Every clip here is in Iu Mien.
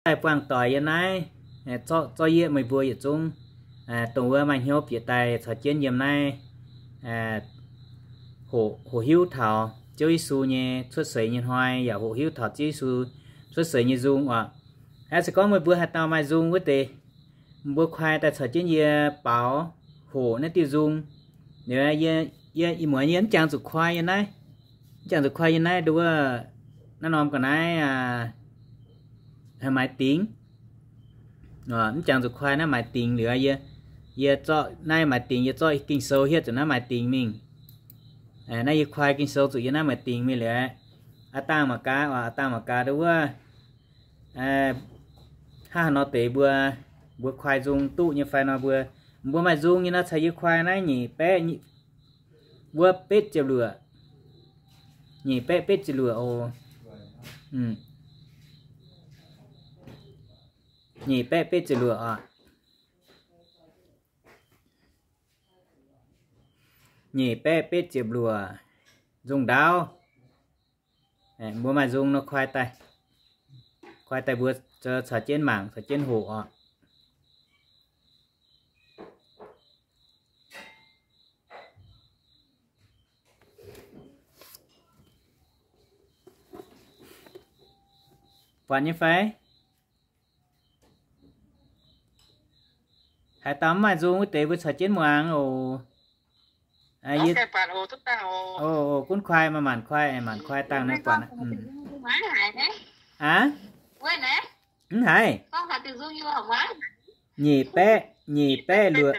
daaih buangh doic yiem naaiv, zorqv, zorqv yieqv meih mbuo yietc zungv, dongh wuov maaih hnyouv bieqc daaih caux jienv yiem naaiv, hoqc, hoqc hiuv taux Ziouv Yesu nyei cuotv seix nyei hnoi, yaac hoqc hiuv taux Ziouv Yesu cuotv seix nyei nzung oc. Aa, se gorngv meih mbuo haaix dauh maaih nzung wuov deix, mbuo kuaai daaih caux jienv yie baaux hoqc naaiv diuh nzung. Liuz yie, yie, yie muonz yie mv jangx zuqc kuaai yiem naaiv, mv jangx zuqc kuaai yiem naaiv nduov, naaiv norm ga'naaiv maaiz dingx. Mv jangx zuqc kuaai naaiv maaiz dingx liuz yie, yie zorqv naaiv maaiz dingx, yie zorqv Ging-Sou hietv zuqc naaiv maaiz dingx mingh. Naaiv yie kuaai Ging-Sou zuqc yiem naaiv maaiz dingx mingh liuz, aa dangh mangc gaax, aa dangh mangc gaax nduov wuov, hnangv haaix nor deix mbuo, mbuo kuaai nzung duqv nyei fai nor mbuo, mbuo maaih nzung nyei nor caux yie kuaai naaiv nyic baeqv, wuov betv ziepc luoqc, nyic baeqv betv ziepc luoqc oc. Nyic baeqv betv ziepc luoqc oc. Nyic baeqv betv ziepc luoqc, nzung ndaauv. Mbuo maaih nzung nor kuaai daaih, kuaai daaih mbuo caux jienv mangc, caux jienv hoqc oc. Buatc nyei fai? Haaix dauh mv maaih nzung wuov deix mbuo caux jienv muangx oc. Gunv kuaai, maaih maanc kuaai, maanc kuaai dangh naaiv buatc. Aa, mv haiz. Nyic baeqv, nyic baeqv luoqc,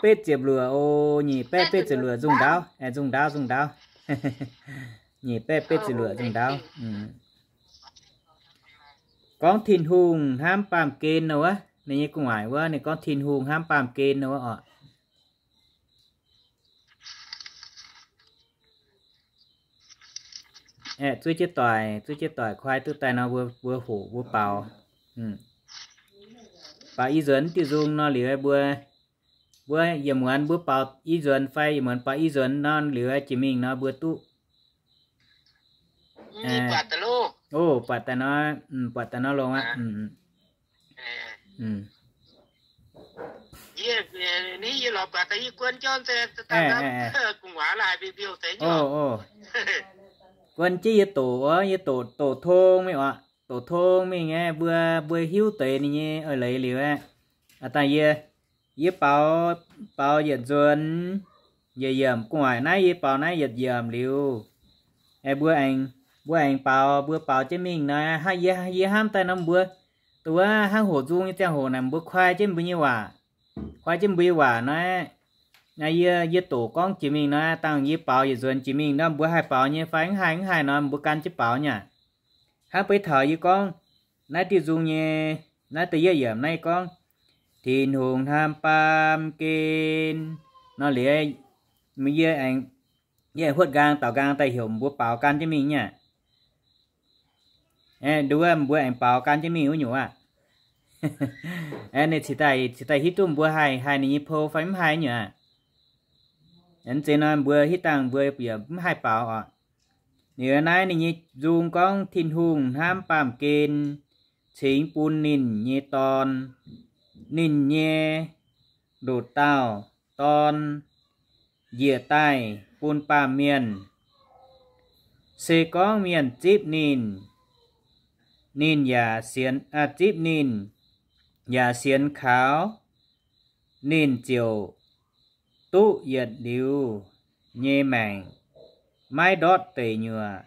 betv ziepc luoqc oc. Nyic baeqv betv ziepc luoqc, nzung ndaauv, nzung ndaauv, nzung ndaauv. Nyic baeqv betv ziepc luoqc, nzung ndaauv. Gorngv Tin-Hungh hnamv baamh gen nor wuov, ninh nyei gu'nguaaic wuov, ninh gorngv Tin-Hungh hnamv baamh gen nor wuov oc. Zuov jienv doic, zuov jienv doic kuaai duqv daaih nor, mbuo, mbuo hoqc, mbuo baaux. Baaux i nzuonx diuh nzung nor liuz, mbuo, mbuo yietc muonz mbuo baaux i nzuonx fai yietc muonz baaux i nzuonx nor liuz, jiex mingh nor mbuo duqv. Oc, buatc daaih nor, buatc daaih nor longx aqv. Guon jienv yie doqc wuov, yie doqc, doqc tong mingh oc. Doqc tong mingh aeqv, mbuo, mbuo hiuv deix ninh nyei eix leiz liuz aeqv, dangh yie, yie baaux, baaux yietc nzuonx, yietc yiemc gu'nguaaic naaiv, yie baaux naaiv yietc yiemc liuz, aeqv, mbuo aengx, mbuo aengx baaux, mbuo baaux jienv mingh nor, yie, yie hnamv daaih nor mbuo, dongh wuov hnangv hoqc nzung nyei ziangh hoc naaic, mbuo kuaai jienv mbuo nyei waac, kuaai jienv mbuo nyei waac nor, yie, yie doqc gorngv jiex mingh nor, dangh yie baaux yietc nzuonx jiex mingh nor, mbuo haih baaux nyei fai mv haih, mv haih nor mbuo gan jienv baaux nyei aqv. Hnangv beiv taux yie gorngv naaiv diuh nzung nyei, naaiv da'yietv yiemc naaiv yie gorngv, Tin-Hungh hnamv baamh gen nor liuz, yie aengx, yie aengx huotv nqaang daaux nqaang daaih heuc mbuo baaux gan jienv mingh nyei aqv. Nduov mbuo aengx baaux gan jienv mingh wuov nyungc aqv. Ninh cingx daaih, cingx daaih hiuv duqv mbuo haih, haih ninh nyei pou fai mv haih nyungc aqv. Mv zeiz nor mbuo hitv dangh mbuo yaac mv haih baaux oc. Liuz naaiv ninh nyei nzung gorngv Tin-Hungh hnamv baamh gen cingx bun ninh nyei Dorn, ninh nyei ndoqc dauh Dorn, njiec daaih bun baamh mienh. Se gorngv mienh zipv ninh, ninh yaac sienx, zipv ninh yaac sienx kaux, ninh ziouc duqv yietc liuz nyei maengc, maiv ndortv deic nyuoqc.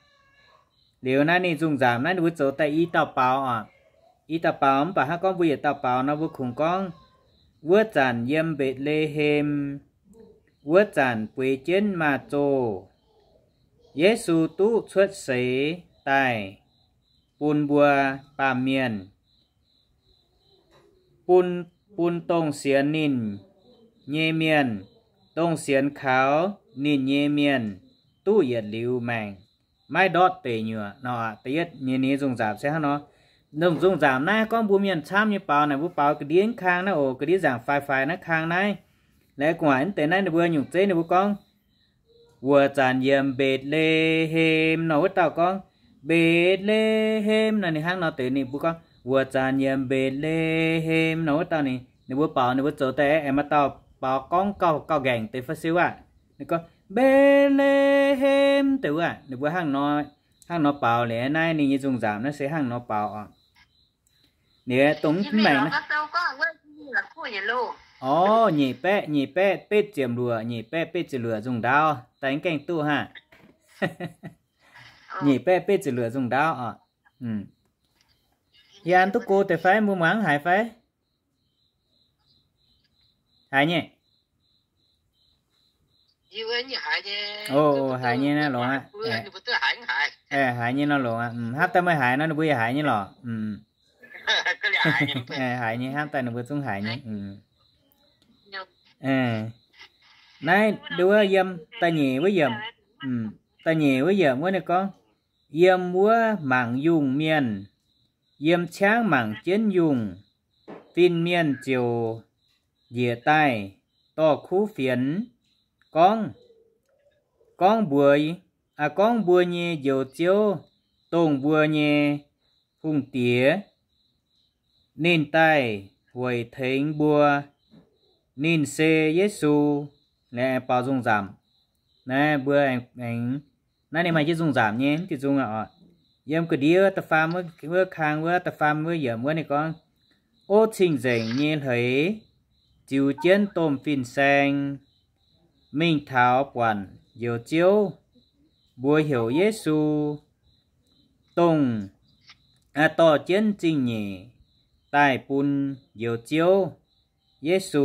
Liuz naaiv ninh nzung nzaamc naaiv ninh mbuo zoux daaih i dauh baaux oc. I dauh baaux mv baac hnangv gorngv mbuo yietc dauh baaux nor mbuo kungx gorngv, wuov zanc yiem Mbetc^le^hem, wuov zanc bueix jienv maaz-zoh, Yesu duqv cuotv seix daaih bun mbuo baamh mienh, bun, bun dongh sienx ninh nyei mienh, dongh sienx kaux ninh nyei mienh duqv yietc liuz maengc, maiv ndortv deic nyuoqc nor. Da'yietv nyei ninh nzung nzaamc se hnangv nor. Nzung nzaamc naaiv gorngv mbuo mienh camv nyei baaux naaic, mbuo baaux ga'ndiev kang naaiv oc, ga'ndiev nzaangc faix-faix naaiv kang naaiv. Laaix gu'nguaaic mv deix naaiv ninh mbuo nyungc zeiv ninh mbuo gorngv, wuov zanc yiem Mbetc^le^hem nor, wuov dauh gorngv, Mbetc^le^hem nor, ninh hnangv nor deix ninh mbuo gorngv, Wuov zanc yiem Mbe^le^hem nor wuov dauh ninh, ninh mbuo baaux, ninh mbuo zoux daaih aengx maaih dauh baaux gorngv gauh, gauh nqaengc deix fai siu aqv. Ninh gorngv Mbe^le^hem deix wuov, ninh mbuo hnangv nor, hnangv nor baaux liuz naaiv ninh nyei nzungh nzamc naaiv se hnangv nor baaux oc. Ninh dongh mv maengc naaiv. Orv, nyic baeqv, nyic baeqv betv ziepc luoqc, nyic baeqv betv ziepc luoqc nzungh ndaauv, daaih mv gaengh duqv hnangv. Nyic baeqv betv ziepc luoqc nzungh ndaauv oc. Yie an duqv go deix fai? Mbuo muangx haiz fai? Haiz nyei. O, haiz nyei naaiv longx aqv. Haiz nyei nor longx aqv. Hnamv daaih meih haiz nor ninh mbuo yaac haiz nyei lorqc. Haiz nyei, hnamv daaih ninh mbuo zungv haiz nyei. Naaiv nduov yiem da'nyeic wuov yiemc, da'nyeic wuov yiemc wuov ninh gorngv, yiem wuov mangc yungh mienh, yiem ciangv mangc jienv yungh, fin-mienh ziouc njiec daaih dorh kuv fienx gorngv, gorngv mbuox, gorngv mbuo nyei Njoux Ziouv, dongh mbuo nyei hungh diex, ninh daaih weic tengx mbuo. Ninh se Yesu. Baaux nzung nzamc. Naaiv mbuo aengx, naaiv ninh maaih jienv nzung nzamc nyei diuh nzung aqv oc. Yiem ga'ndiev wuov da'faam wuov kang wuov da'faam wuov yiemc wuov ninh gorngv, O cing-nzengc nyei hleix ziux jienv domh fin-saeng mingh taux buatc Njoux Ziouv, mbuox heuc Yesu, dongh dorh jienv zingh nyeic daaih bun Njoux Ziouv. Yesu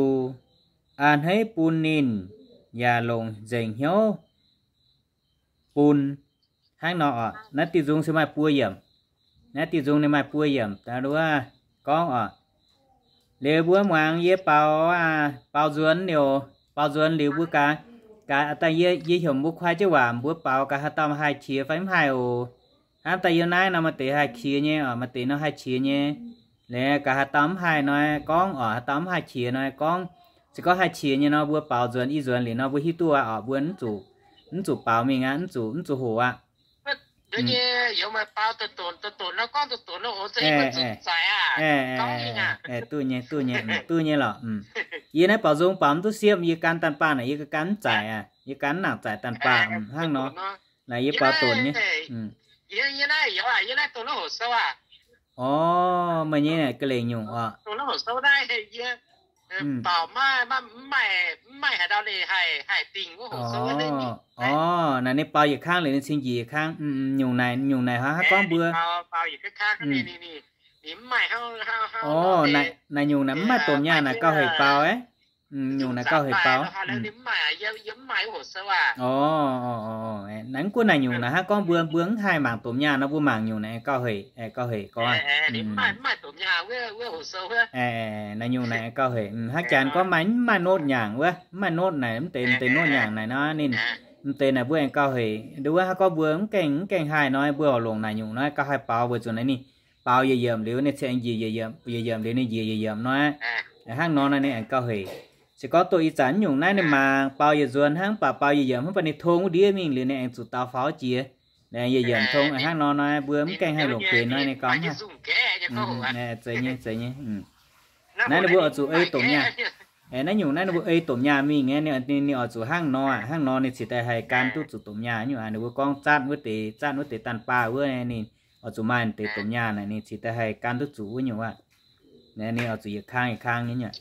a'hneiv bun ninh yaac longc nzengc hnyouv bun. Hnangv nor oc. Naaiv diuh nzung se maaih buo yiemc. Naaiv diuh nzung ninh maaih buo yiemc. Wuov gorngv oc, liuz mbuo muangx yie baaux, baaux nzuonx liuz, baaux nzuonx liuz mbuo gaax, gaax daaih yie, yie heuc mbuo kuaai jienv waac mbuo baaux gaax haaix dauh haih qiex fai mv haih oc. Hnamv daaih yiem naaiv nor maaih deix haih qiex nyei oc, maaih deix nor haih qiex nyei. Liuz gaax haaix dauh mv haih nor gorngv oc, haaix dauh mv haih qiex nor gorngv. Se gorngv haih qiex nyei nor mbuo baaux nzuonx i nzuonx liuz nor mbuo hiuv duqv aqv oc, mbuo mv zuqc, mv zuqc baaux mingh aqv, mv zuqc, mv zuqc hoqc aqv. Duqv nyei, duqv nyei, duqv nyei lorqc. Yie naaiv baaux nzung baaux mv duqv siepv, yie gan daanh baanh aqv, yie gan mv zaic aqv, yie gan mv nangc zaic daanh baanh hnangv nor. Naaic yie baaux donx nyei. Orv, meih nyei ga'lengc nyungc oc. Orv, naaic ninh baaux yietc kangv liuz ninh cingx njiec yietc kangv. Nyungc naaic, nyungc naaic hnangv gorngv mbuo, orv, naaic nyungc naaic mv maaih domh nyaah naaic gauh hec baaux aqv. Nyungc naaic gauh hec baaux. Orv, naaic mv gunv naaic nyungc naaic hnangv gorngv mbuo, mbuo mv haih mangc domh nyaah nor mbuo mangc nyungc naaic gauh hec, gauh hec gorngv. Naaic nyungc naaic gauh hec, hnangv janx gorngv maaih, mv maaih notv nyaangc wuov, mv maaih notv naaic, mv deix, mv deix notv nyaangc naaic nor ninh, mv deix naaic mbuo aengx gauh hec. Nduov wuov hnangv gorngv mbuo mv gaengh, mv gaengh haih nor mbuo oix longc naaic nyungc nor gauh haih baaux weic zuqc naaiv ninh baaux yietc yiemc liuz ninh cingx njiec yietc yiemc, yietc yiemc liuz ninh njiec yietc yiemc nor. Hnangv nor nor ninh aengx gauh hec. Se gorngv doqc ih zanc mv nyungc naaiv ninh mangc baaux yietc nzuonx hnangv, mv baac baaux yietc yiemc hnangv, mv baac ninh tong wuov ndiev mingh liuz ninh aengx zuqc daux faaux jiex. Ninh aengx yietc yiemc tong hnangv nor nor mbuo mv gaengh haih longc benx nor ninh gauh mv haih. Zeiz nyei, zeiz nyei. Naaiv ninh mbuo oix zuqc ei domh nyaah. Naaiv nyungc naaiv ninh mbuo ei domh nyaah mingh, ninh, ninh oix zuqc hnangv nor, hnangv nor ninh cingx daaih haih gan duqv zuqc domh nyaah nyungc. Ninh mbuo gorngv zatv wuov deix, zatv wuov deix daanh baah wuov ninh oix zuqc maaih deix domh nyaah naaic ninh cingx daaih haih gan duqv zuqc wuov nyungc aqv. Ninh oix zuqc yietc kang yietc kang nyei aqv.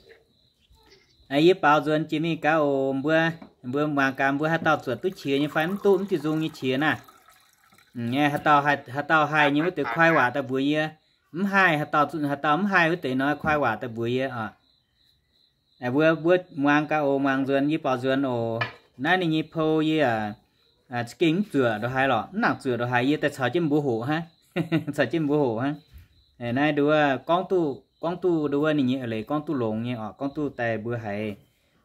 Yie baaux nzuonx jiex mingh gaax oc. Mbuo, mbuo muangx gaax mbuo haaix dauh zuotc duqv qiex nyei fai mv duqv, mv diuh nzung nyei qiex naaiv. Haaix dauh haih nyei wuov deix kuaai waac daaih mbuox yie. Mv haih, haaix dauh, haaix dauh mv haih wuov deix nor kuaai waac daaih mbuox yie oc. Mbuo, mbuo muangx gaax oc, muangx nzuonx, yie baaux nzuonx oc. Naaiv ninh nyei pou yie za'gengh mv zuoqc ndongc haaix lorqc, mv nangc zuoqc ndongc haaix, yie daaih caux jienv mbuo hoqc hnangv. Caux jienv mbuo hoqc hnangv. Naaiv nduov gorngv duqv, gorngv duqv nduov ninh nyei eix leiz gorngv duqv longx nyei oc, gorngv duqv daaih mbuo haiz,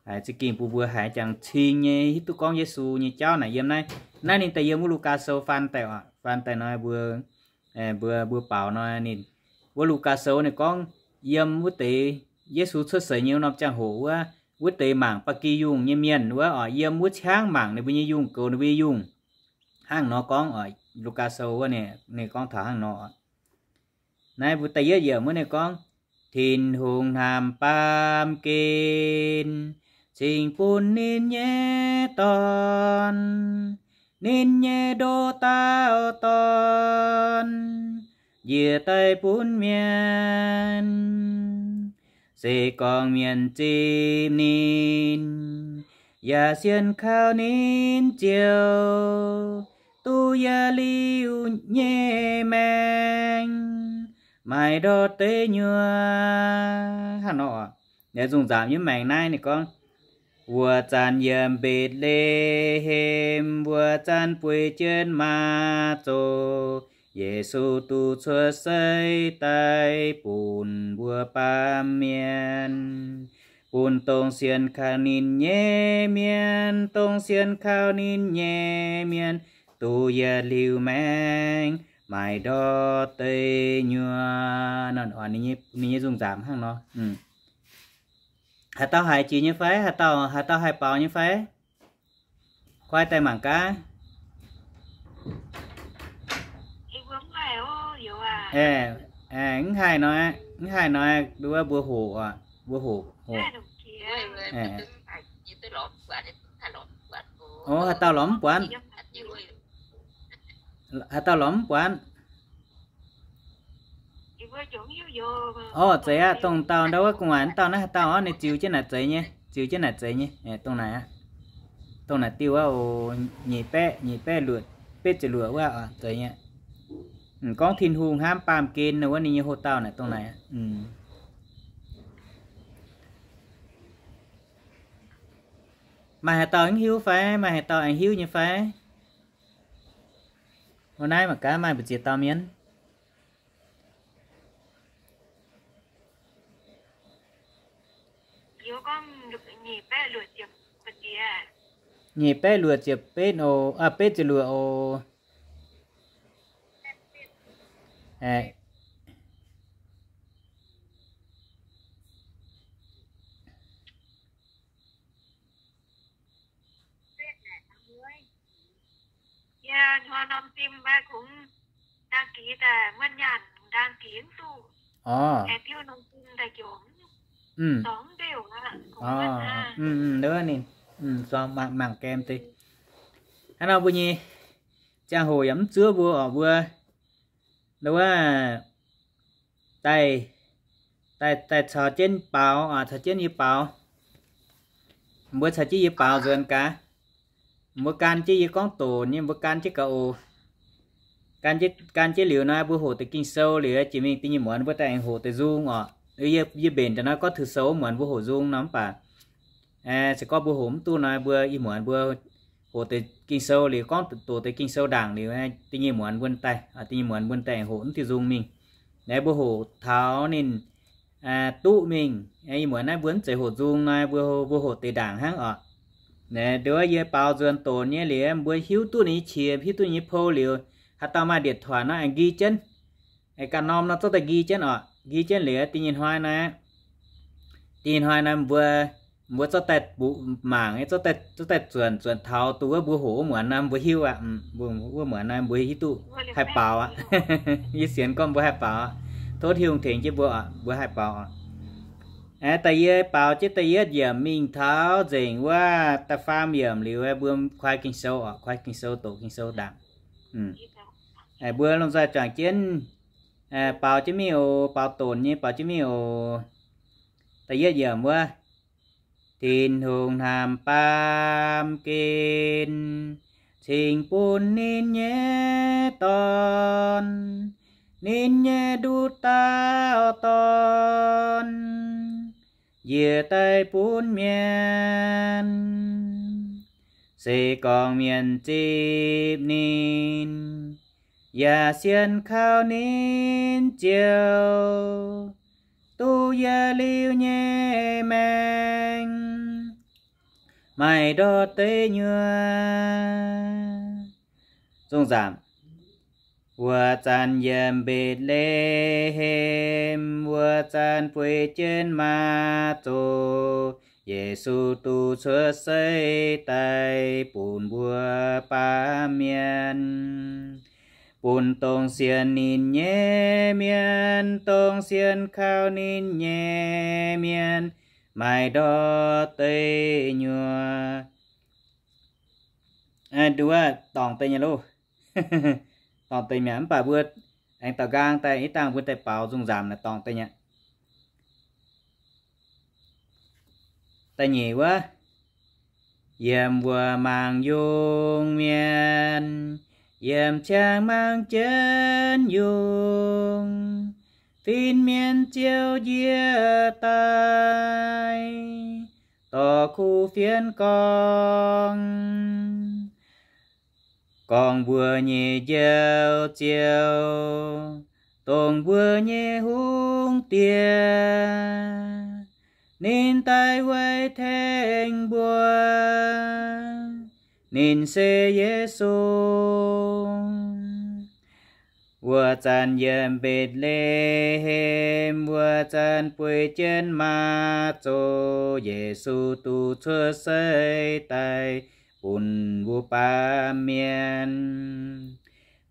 haiz za'gengh bun mbuo haiz jangx cing nyei hiuv duqv gorngv Yesu nyei jauv naaic yiem naaiv. Naaiv ninh daaih yiem wuov Lugaa Sou faan daaih oc, faan daaih nor mbuo, mbuo, mbuo baaux nor ninh, wuov Lugaa Sou ninh gorngv yiem wuov deix Yesu cuotv seix nyei wuov norm ziangh hoc wuov, wuov deix mangc ba'gi yungh nyei mienh wuov oc, yiem wuov ciangv mangc ninh mbuo nyei yungh, goux ninh mbuo nyei yungh. Hnangv nor gorngv oc, Lugaa Sou wuov ninh gorngv taux hnangv nor. Naaiv mbuo da'yietv yiemc wuov ninh gorngv, Tin-Hungh hnamv baamh gen, cingx bun ninh nyei Dorn. Ninh nyei ndoqc daauh Dorn, njiec daaih bun mienh. Se gorngv mienh zipv ninh, yaac sienx kaux ninh ziouc duqv yietc liuz nyei maengc, maaih ndortv deic nyuoqc. Hnangv nor oc. Naaiv zungh nzaamc nyei maengc naaiv ninh gorngv, Wuov zanc yiem Mbetc^le^hem, wuov zanc bueix jienv maaz-zoh, Yesu duqv cuotv seix daaih bun mbuo baamh mienh, bun dongh sienx kaux ninh nyei mienh, dongh sienx kaux ninh nyei mienh duqv yietc liuz maengc, maaih ndortv deic nyuoqc. Ninh nyei zungh nzaamc hnangv nor. Haaix dauh haiz jiex nyei fai? Haaix dauh, haaix dauh haih baaux nyei fai? Kuaaiv daaih mangc gaax. Mv haih nor, mv haih nor, wuov mbuo hoqc oc, mbuo hoqc, hoqc. Ov, haaix dauh lorz mv buatc? Haaix dauh lorz mv buatc? Orv, zeiz aqv. Dongh dauh ndau wuov gu'nguaaic dauh naaiv, haaix dauh orv, ninh ziux jienv naaic zeiz nyei, ziux jienv naaic zeiz nyei. Dongh naaic aqv. Dongh naaic diuh wuov oc, nyic baeqv, nyic baeqv luoqc, betv ziepc luoqc wuov oc, zeiz nyei. Gorngv Tin-Hungh hnamv baamh gen wuov ninh nyei hoc-dauh naaic dongh naaic. Maaih haaix dauh mv hiuv fai? Maaih haaix dauh aengx hiuv nyei fai? Wuov naaiv mangc gaax maaih mbu'ziex dauh mienh. Nyic baeqv luoqc ziepc betv oc, betv ziepc luoqc oc. Orv. Ninh mangc gaem deix. Hnangv nor mbuo nyei ziangh hoc yaac mv zuov mbuo oc, mbuo wuov daaih, daaih, daaih caux jienv baaux oc, caux jienv yie baaux. Mbuo caux jienv yie baaux nzuonx gaax. Mbuo gan jienv yie gorngv doqc nyei, mbuo gan jienv gaax oc. Gan jienv liuz nor, mbuo hoqc deix Ging-Sou liuz, jiex mingh da'nyeic muonz mbuo daaih aengx hoqc deix nzung oc. Yie mbenc daaih nor gorngv Ging-Sou muonz mbuo hoqc nzung nor mv baac se gorngv mbuo hoqc mv duqv nor, mbuo ih muonz mbuo hoqc deix Ging-Sou liuz, gorngv doqc deix Ging-Sou ndaangc liuz, da'nyeic muonz mbuo daaih, da'nyeic muonz mbuo daaih aengx hoqc mv diuh nzung mingh. Naaiv mbuo hoqc taux ninh duqv mingh. Ih muonz naaiv mbuo mv zeiz hoqc nzung nor, mbuo, mbuo hoqc deix ndaangc hnangv oc. Naaiv nduov yie baaux nzuonx donx nyei liuz, mbuo hiuv duqv ninh nyei qiex, hiuv duqv ninh nyei pou liuz, haaix dauh maaih điện thoại nor aengx nqi jienv. Ganh norm nor zorqv daaih nqi jienv oc. Nqi jienv liuz, da'nyeic hnoi nor, da'nyeic hnoi nor mbuo, mbuo zorqv daaih mbuoqc mangc, zorqv daaih zuonc, zuonc taux duqv wuov mbuo hoqc wuov muonz nor mbuo hiuv aqv. Wuov muonz nor mbuo hiuv duqv haih baaux aqv. Yie sienx gorngv mbuo haih baaux aqv. Tov Tin-Hungh tengx jienv mbuo oc, mbuo haih baaux oc. Da'yietv, baaux jienv da'yietv yiemc mingh taux nzengc wuov da'faam yiemc liuz, mbuo kuaaiv Ging-Sou oc, kuaaiv Ging-Sou, doqc Ging-Sou ndaangc. Mbuo lomh nzoih juangc jienv baaux jienv mingh oc, baaux donx nyei baaux jienv mingh oc. Da'yietv yiemc wuov, Tin-Hungh hnamv baamh gen, cingx bun ninh nyei Dorn, ninh nyei nduqc dauh Dorn, njiec daaih bun mienh. Se gorngv mienh zipv ninh, yaac sienx kaux ninh ziouc duqv yietc liuz nyei maengc, maaih ndortv deic nyuoqc. Zungh zaamc. Wuov zanc yiem Mbetc^le^hem, wuov zanc bueix jienv maaz-zoh, Yesu duqv cuotv seix daaih bun mbuo baamh mienh, bun dongh sienx ninh nyei mienh, dongh sienx kaux ninh nyei mienh, maaih ndortv deic nyuoqc. Nduov dorngc deix nyei loh. Dorngc deix mi'aqv, mv baac mbuo aengx daux nqaang daaih, ih dangh mbuo daaih baaux nzung nzamc naaic dorngc deix nyei. Da'nyeic wuov, yiem wuov mangc yungh mienh, yiem ciangv mangc jienv yungh, fin-mienh ziouc njiec daaih dorh kuv fienx gorngv, gorngv mbuo nyei Njoux Ziouv, dongh mbuo nyei hungh diex, ninh daaih weic tengx mbuo. Ninh se Yesu. Wuov zanc yiem Mbetc^le^hem, wuov zanc bueix jienv maaz-zoh, Yesu duqv cuotv seix daaih bun mbuo baamh mienh,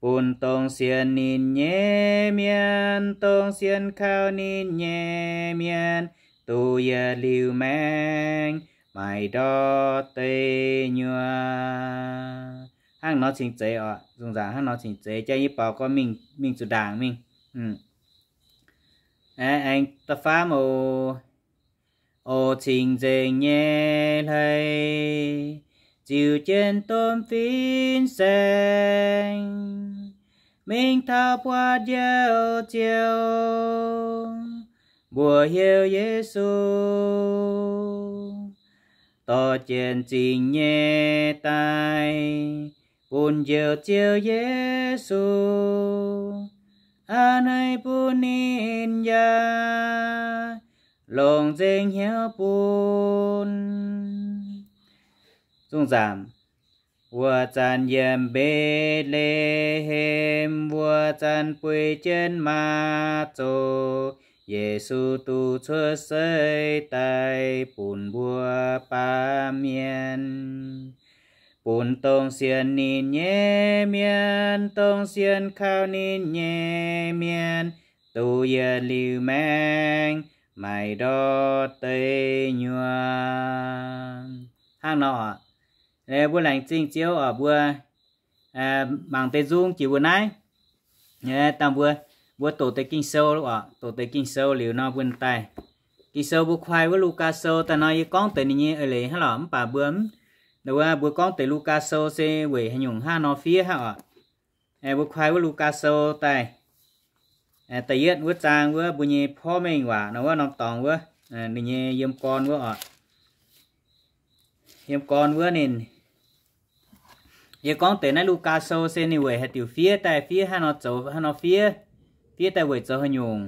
bun dongh sienx ninh nyei mienh, dongh sienx kaux ninh nyei mienh, duqv yietc liuz maengx, maaih ndortv deic nyuoqc. Hnangv nor cingx zeiz oc, nzung nzangc hnangv nor cingx zeiz, jang yie baaux gorngv mingh, mingh zuqc ndaangc mingh. Aengx da'faam oc. O cing-nzengc nyei hlei, ziux jienv domh fin-saeng, mingh taux buatc Njoux Ziouv, mbuox heuc Yesu, dorh jienv zingh nyei daaih bun Njoux Ziouv Yesu, a'hneiv bun ninh yaac longc nzengc hnyouv bun. Zungh zaamc, wuov zanc yiem Mbetc^le^hem, wuov zanc bueix jienv maaz-zoh, Yesu duqv cuotv seix daaih bun mbuo baamh mienh, bun dongh sienx ninh nyei mienh, dongh sienx kaux ninh nyei mienh, duqv yietc liuz maengx, maaih ndortv deic nyuoqc. Hnangv nor oc. Mbuo laengz zingh Ziouv oc, mbuo mangc deix nzung jiex mbuo naaiv. Dangh mbuo, mbuo doqc deix Ging-Sou oc, doqc deix Ging-Sou liuz nor mbuo daaih. Ging-Sou mbuo kuaih wuov Lugaa Sou daaih nor, yie gorngv deix ninh nyei eix leiz hnangv lorqc, mv baac mbuo, mbuo gorngv deix Lugaa Sou se weic haaix nyungc hnangv nor fiev hnangv oc. Mbuo kuaih wuov Lugaa Sou daaih, da'yietv wuov zaang wuov mbuo nyei porv mengh waac nor, wuov norm dorngx wuov, ninh nyei yiem gorn wuov oc. Yiem gorn wuov ninh, yie gorngv deix naaiv Lugaa Sou se ninh weic haaix diuc fiev daaih, fiev hnangv nor zoux, hnangv nor fiev, fiev daaih weic zoux haaix nyungc,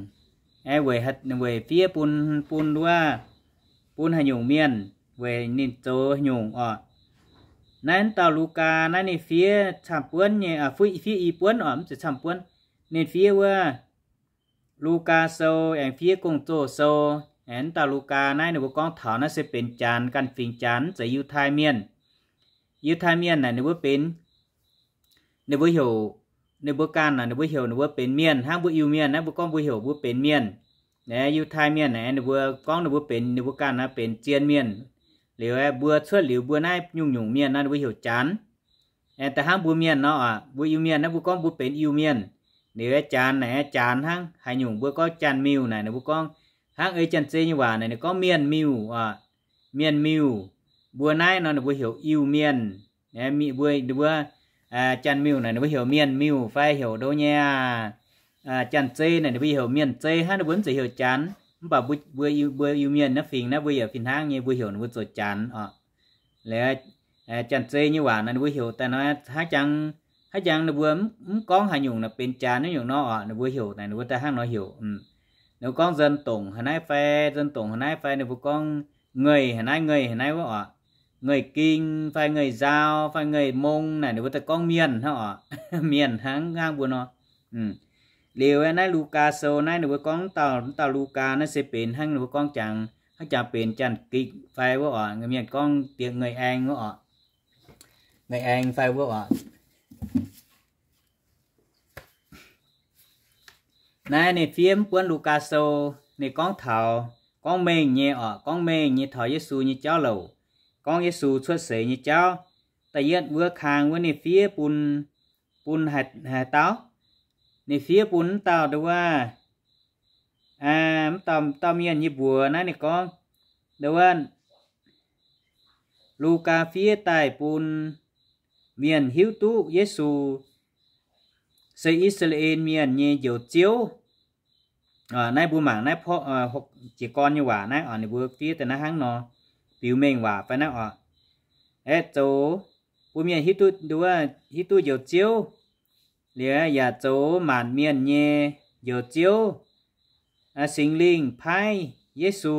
weic, weic fiev bun, bun wuov, bun haaix nyungc mienh, weic ninh zoux haaix nyungc oc. Naaiv dauh Lugaa naaiv ninh fiev camv-buonv nyei, fiev i buonv oc, mv zeiz camv-buonv. Ninh fiev wuov Lugaa Sou aengx fiev Gong-Zoh Sou. Aengx dauh Lugaa naaiv ninh mbuo gorngv taux naaiv se benx Janx, ganh fingx Janx, mv zeiz Yiutai Mienh. Yiutai Mienh naaic ninh mbuo benx, ninh mbuo heuc, ninh mbuo ganh naaic ninh mbuo heuc ninh mbuo benx mienh, hnangv mbuo Iu-Mienh naaiv mbuo gorngv mbuo heuc mbuo benx mienh. Yiutai Mienh naaic ninh mbuo gorngv ninh mbuo benx, ninh mbuo ganh naaiv benx zien mienh. Liuz mbuo cuotv liuz mbuo naaiv nyungc-nyungc mienh nor ninh mbuo heuc Janx. Da'hnangv mbuo mienh nor oc, mbuo Iu-Mienh naaiv mbuo gorngv mbuo benx Iu-Mienh. Liuz Janx naaic, Janx hnangv haaix nyungc mbuo gorngv Janx-Miuh naaic ninh mbuo gorngv, hnangv ei Janx-Zei nyei waac naaic ninh gorngv Mienh-Miuh oc, Mienh-Miuh. Mbuo naaiv nor ninh mbuo heuc Iu-Mienh. Mbuo, ninh mbuo Janx-Miuh naaic ninh mbuo heuc Mienh-Miuh fai heuc ndo nyei aqv. Janx-Zei naaic ninh mbuo heuc Mienh-Zei hnangv, ninh mbuo mv zeiz heuc Janx. Mv baac mbuo, mbuo Iu-Mienh naaiv fingx naaiv mbuo yaac fih hnangv nyei mbuo heuc ninh mbuo zoux Janx oc. Liuz Janx-Zei nyei waac naaic ninh mbuo heuc daaih nor, hnangv jangx, hnangv jangx ninh mbuo mv gorngv haaix nyungc naaic benx Janx naaiv nyungc nor oc, ninh mbuo heuc naaic ninh mbuo daaih hnangv nor heuc. Ninh mbuo gorngv Dân Tổng haaix naaiv fai, Dân Tổng haaix naaiv fai ninh mbuo gorngv Người haaix naaiv, Người haaix naaiv wuov oc. Người Kinh fai Người Dao fai Người Mông naaic ninh mbuo daaih gorngv mienh hnangv oc. Mienh hnangv, hnangv mbuo nor. Liuz naaiv Lugaa Sou naaiv ninh mbuo gorngv dauh, dauh Lugaa naaiv se benx hnangv ninh mbuo gorngv jangx, hnangv jangx benx Janx-Gikc fai wuov oc, mienh gorngv diex Người Anh wuov oc. Người Anh fai wuov oc. Naaiv ninh fiev mv buonv Lugaa Sou, ninh gorngv taux, gorngv mengh nyei orqc, gorngv mengh nyei taux Yesu nyei jauv louc, gorngv Yesu cuotv seix nyei jauv. Da'yietv wuov kang wuov ninh fiev bun, bun haaix, haaix dauh? Ninh fiev bun mv dauh nduov, mv dauh, dauh mienh nyei mbuox naaiv ninh gorngv, nduov, Lugaa fiev daaih bun mienh hiuv duqv Yesu se I^saa^laa^en Mienh nyei Njoux Ziouv. Naaiv mbuo mangc naaiv jiez gorn nyei waac naaiv oc, ninh mbuo fiev daaih naaiv hnangv nor, biux mengh waac fai naaiv oc. Aeqv, zoux bun mienh hiuv duqv, hiuv duqv Njoux Ziouv, liuz yaac zoux maanc mienh nyei Njoux Ziouv. Singx Lingh paaiv Yesu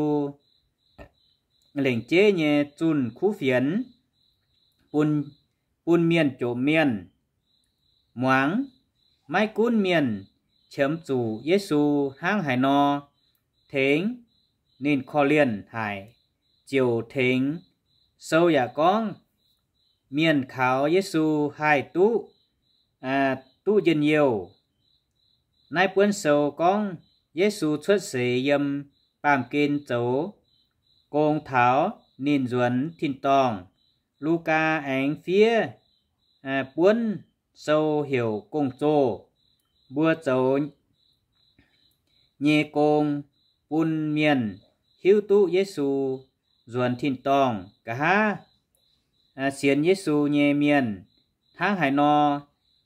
lengc jeiv nyei zunh kuv fienx bun, bun mienh jomc mienh muangx. Maiv gunv mienh qiemx zuqc Yesu hnangv haaix nor tengx ninh korv-lienh haic, ziouc tengx sou yaac gorngv, mienh kaux Yesu haih duqv, duqv njien-youh. Naaiv buonv sou gorngv Yesu cuotv seix yiem baamh gen zoux gong taux ninh nzuonx tin-dorngh. Lugaa aengx fiev buonv sou heuc Gong-Zoh, mbuo zoux nyei gong, bun mienh hiuv duqv Yesu nzuonx tin-dorngh. Nqa'haav sienx Yesu nyei mienh hnangv haaix nor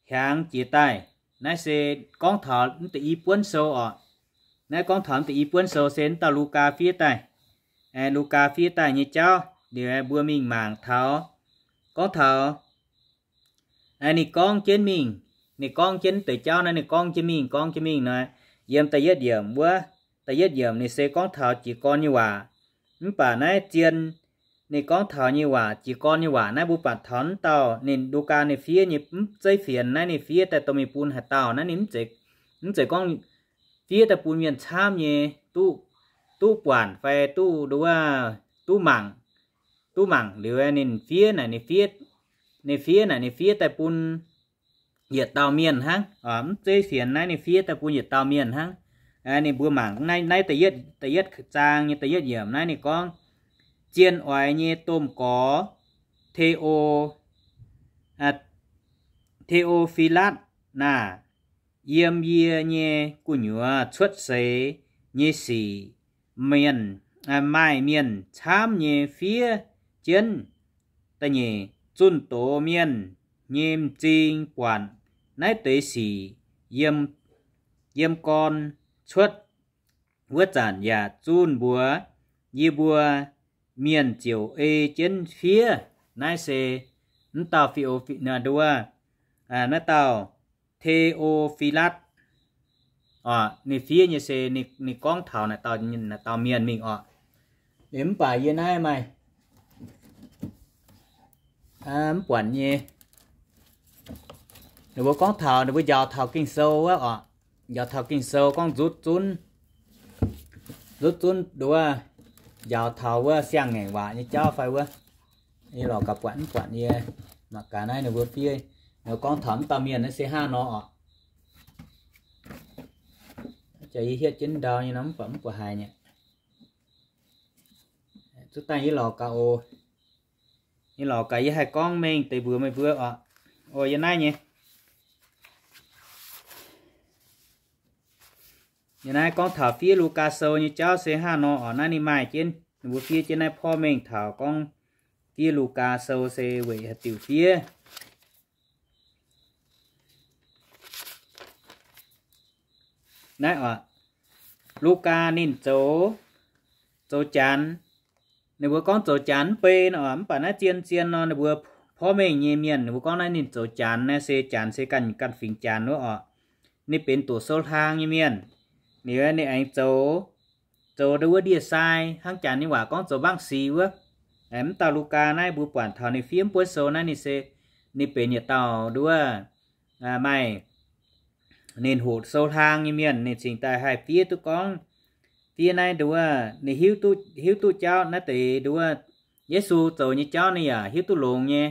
hiaangx jiez daaih. Naaiv se gorngv taux mv deix i buonv sou oc. Naaiv gorngv taux mv deix i buonv sou se mv dauh Lugaa fiev daaih. Lugaa fiev daaih nyei jauv liuz mbuo mingh mangc taux, gorngv taux ninh gorngv jienv mingh, ninh gorngv jienv deix jauv naaiv, ninh gorngv jienv mingh, gorngv jienv mingh nor, yiem da'yietv yiemc wuov, da'yietv yiemc ninh se gorngv taux jiez gorn nyei waac. Mv baac naaiv zien ninh gorngv taux nyei waac, jiez gorn nyei waac naaiv mbuo buatc taux mv dauh ninh Lugaa ninh fiev nyei mv zeiv fienx naaiv ninh fiev daaih dorh mingh bun haaix dauh naaiv ninh mv zeiz, mv zeiz gorngv fiev daaih bun mienh camv nyei duqv, duqv buatc fai duqv nduov, duqv mangc, duqv mangc liuz ninh fiev naaic ninh fiev, ninh fiev naaic ninh fiev daaih bun yietc dauh mienh hnangv. Mv zeiv fienx naaiv ninh fiev daaih bun yietc dauh mienh hnangv. Ninh mbuo mangc naaiv, naaiv da'yietv, da'yietv zaang nyei da'yietv yiemc naaiv ninh gorngv, Zien oix nyei domh gorx Te^o, Te^o^fi^latv naaic, yiem yie nyei gu'nyuoz cuotv seix nyei sic, mienh, maaih mienh camv nyei fiev jienv. Da'nyeic, zunh doz mienh nyei m'zing buatc naaiv deix sic yiem, yiem gorn cuotv wuov zanc yaac zunh mbuox yie mbuo, mienh ziouc ei jienv fiev. Naaiv se mv dauh Fi^o, nduov, naaiv dauh Te^o^fi^latv oc, ninh fiev nyei se ninh gorngv taux naaic dauh, naaic dauh mienh mingh oc. Mv baac yie naaiv maaih mv buatc nyei, ninh mbuo gorngv taux, ninh mbuo njaaux taux Ging-Sou wuov oc. Njaaux taux Ging-Sou gorngv nzutv zunv, nzutv zunv nduov, njaaux taux wuov siang-ngaengc waac nyei jauv fai wuov. Yie lorz gaax buatc mv buatc yie, mangc gaax naaiv ninh mbuo fiev, ninh mbuo gorngv taux mv dauh mienh naaiv se hnangv nor oc. Jaax yie hietv jienv ndau nyei nor mv buatc, mv buatc haaix nyei. Zuqc daaih yie lorz gaax oc. Yie lorz gaax yie haih gorngv mengh deix mbuox meih mbuo oc. Oc, yie naaiv nyei, yie naaiv gorngv taux fiev Lugaa Sou nyei jauv se hnangv nor oc. Naaiv ninh maaih jienv, ninh mbuo fiev jienv naaiv porv mengh taux gorngv fiev Lugaa Sou se weic haaix diuc fiev. Naaiv oc, Lugaa ninh zoux, zoux janx. Ninh mbuo gorngv zoux janx mv bei nor, mv baac naaiv zien zien nor ninh mbuo porv mengh nyei mienh ninh mbuo gorngv naaiv ninh zoux janx naaiv se janx se ganh, ganh fingx janx wuov oc. Ninh benx doqc sou hlaang nyei mienh. Liuz ninh aengx zoux, zoux nduov wuov ndie-sai hnangv janx nyei waac gorngv zoux mbaangv si wuov. Mv dauh Lugaa naaiv mbuo buatc taux ninh fiev mv buonv sou naaiv ninh se, ninh benx yietc dauh nduov maaih ninh hoqc sou hlaang nyei mienh, ninh cingx daaih haih fiev duqv gorngv, fiev naaiv nduov ninh hiuv duqv, hiuv duqv jauv naaiv deix nduov Yesu zoux nyei jauv ninh yaac hiuv duqv longx nyei.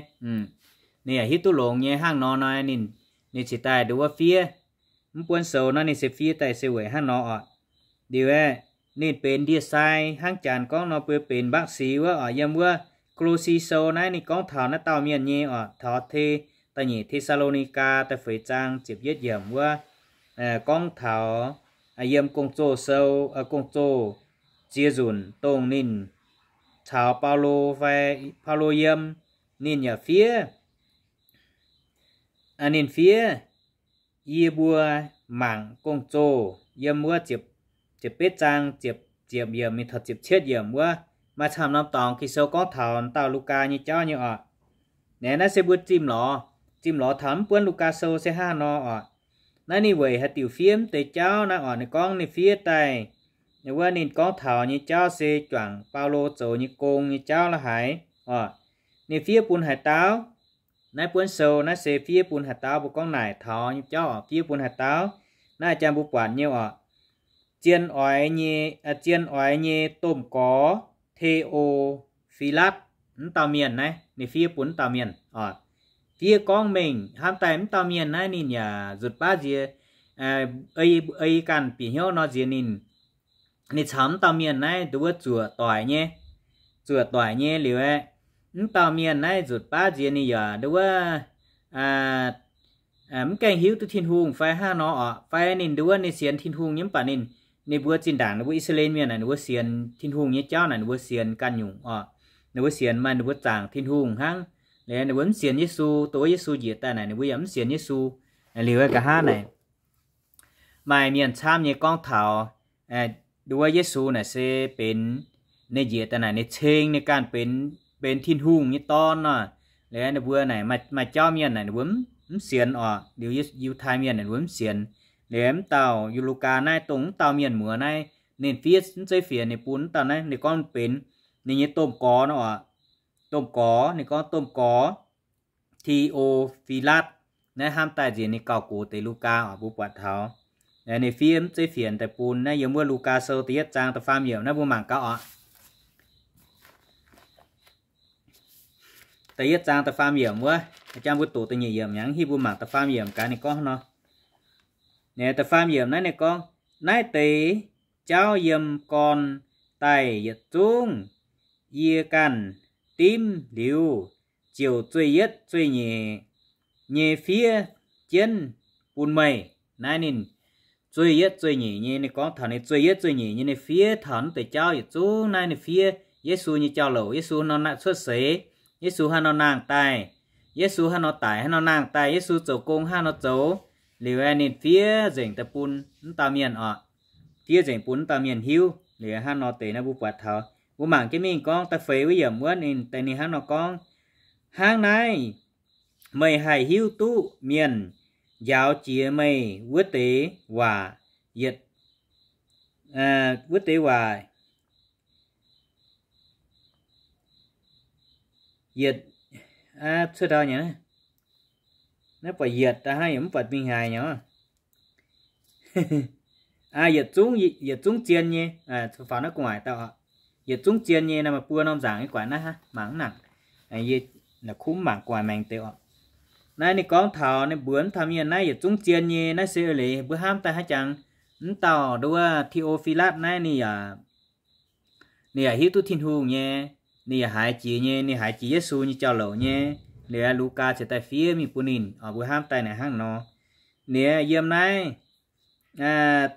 Ninh yaac hiuv duqv longx nyei hnangv nor nor ninh, ninh cingx daaih nduov fiev. mv buonv sou naaiv ninh se fiev daaih se weic hnangv nor oc. Liuz aeqv, ninh benx ndie-sai hnangv janx gorngv nor, mbuo benx บาปศรี wuov oc. Yiem wuov Ko^lo^si Sou naaiv ninh gorngv taux naaiv dauh mienh nyei oc, taux Te, da'nyeic Te^saa^lo^ni^gaa da'feix zaang ziepc yietv yiemc wuov, gorngv taux yiem Gong-Zoh Sou, Gong-Zoh ziex nzunc dongh ninh caux Baulo fai Baulo yiem, ninh yaac fiev, ninh fiev, yie mbuo mangc Gong-Zoh yiem wuov ziepc betv zaang ziepc yiemc mingh taux ziepc cietv yiemc wuov, maaih camv norm dorngx Ging-Sou gorngv taux dauh Lugaa nyei jauv nyei oc. Naaiv, naaiv se mbuo zimh lorz, zimh lorz taux mv buonv Lugaa Sou se hnangv nor oc. Naaiv ninh weic haaix diuc fiev mv deix jauv naaiv oc, ninh gorngv ninh fiev daaih, wuov ninh gorngv taux nyei jauv se juangc Baulo zoux nyei gong nyei jauv la'haaix oc. Ninh fiev bun haaix dauh? Naaiv buonv sou naaiv se fiev bun haaix dauh? Mbuo gorngv naaic taux nyei jauv oc, fiev bun haaix dauh? Naaiv jang mbuo buatc nyei oc, zien oix nyei, zien oix nyei domh gorx Te^o^fi^latv, mv dauh mienh naaiv ninh fiev bun mv dauh mienh oc. Fiev gorngv mengh hnamv daaih mv dauh mienh naaiv ninh yaac nzutc baav nziex, ei ganh bieqc hnyouv nor nziex ninh, ninh caux mv dauh mienh naaiv nduov zuoqc doic nyei, zuoqc doic nyei liuz aeqv, mv dauh mienh naaiv nzutc baav nziex ninh yaac nduov mv gaengh hiuv duqv Tin-Hungh fai hnangv nor oc, fai ninh nduov ninh sienx Tin-Hungh nyei mv baac ninh, ninh mbuo zinh ndaangc ninh mbuo I^saa^laa^en Mienh naaic ninh mbuo sienx Tin-Hungh nyei jauv naaic ninh mbuo sienx ganh nyungc oc. Ninh mbuo sienx maaih ninh mbuo zaangc Tin-Hungh hnangv, liuz ninh mbuo mv sienx Yesu, dongh wuov Yesu njiec daaih naaic ninh mbuo yaac mv sienx Yesu. Liuz nqa'haav naaic maaih mienh camv nyei gorngv taux nduov Yesu naaic se benx, ninh njiec daaih naaic ninh ceng ninh ganh benx, benx Tin-Hungh nyei Dorn nor. Liuz ninh mbuo naaic maaih jauv mienh naaic ninh mbuo mv sienx oc, liuz Yiutai Mienh naaic ninh mbuo mv sienx. Liuz mv dauh Lugaa naaiv dongh mv dauh mienh muoz naaiv, ninh fiev mv zeiv fienx ninh bun mv dauh naaiv, ninh gorngv benx ninh nyei domh gorx nor oc. Domh gorx, ninh gorngv domh gorx Te^o^fi^latv naaiv hnamv daaih nziex ninh gauh gox deix Lugaa oc, mbuo buatc taux ninh fiev mv zeiv fienx daaih bun naaiv yiem wuov Lugaa Sou da'yietv zaang da'faam yiemc naaiv mbuo mangc gaax oc. Da'yietv zaang da'faam yiemc wuov, jang mbuo doqc da'nyeic yiemc hnyangx, mbuo mangc da'faam yiemc gaax ninh gorngv nor. Da'faam yiemc naaiv ninh gorngv, naaiv deix jauv yiem gorn daaih yietc zungv yie ganh dimv liuz, ziouc zueih yietv zueih nyeic nyei fiev jienv bun meih. Naaiv ninh zueih yietv zueih nyeic nyei, ninh gorngv taux ninh zueih yietv zueih nyeic nyei ninh fiev taux naaiv deix jauv yietc zungv naaiv ninh fiev Yesu nyei jauv-louc, Yesu nor cuotv seix, Yesu haaix nor nangh daaih, Yesu haaix nor daic, haaix nor nangh daaih, Yesu zoux gong haaix nor zoux. Liuz ninh fiev nzengc daaih bun mv dauh mienh oc, fiev nzengc bun mv dauh mienh hiuv. Liuz hnangv nor deix naaiv mbuo buatc taux, mbuo mangc jienv mingh gorngv da'feix wuov yiemc wuov ninh deix ninh hnangv nor gorngv, hnangv naaiv meih haih hiuv duqv mienh njaaux jiex meih wuov deix waac, yietc, wuov deix waac, yietc, cuotv ndau nyei, naaiv buatc yietc da'hnangv yaac mv buatc mingh haaix nyei. Yietc zungv, yietc zungv zien nyei, faaux naaiv gu'nguaaic dauh, yietc zungv zien nyei naaiv maaih buo norm nzaangc nyei guaaic naaiv, mangc mv nangc, kuv mv mangc gu'nguaaic maengx deix oc. Naaiv ninh gorngv taux ninh mbuox mv taux mienh naaiv yietc zungv zien nyei naaiv se eix leiz mbuo hnamv daaih haaix jangx, mv dauh nduov Te^o^fi^latv naaiv ninh yaac, ninh yaac hiuv duqv Tin-Hungh nyei, ninh yaac haiz jiex nyei, ninh haiz jiex Yesu nyei jauv-louc nyei. Liuz Lugaa ziouc daaih fiev mingh bun ninh oc, mbuo hnamv daaih naaic hnangv nor. Liuz yiem naaiv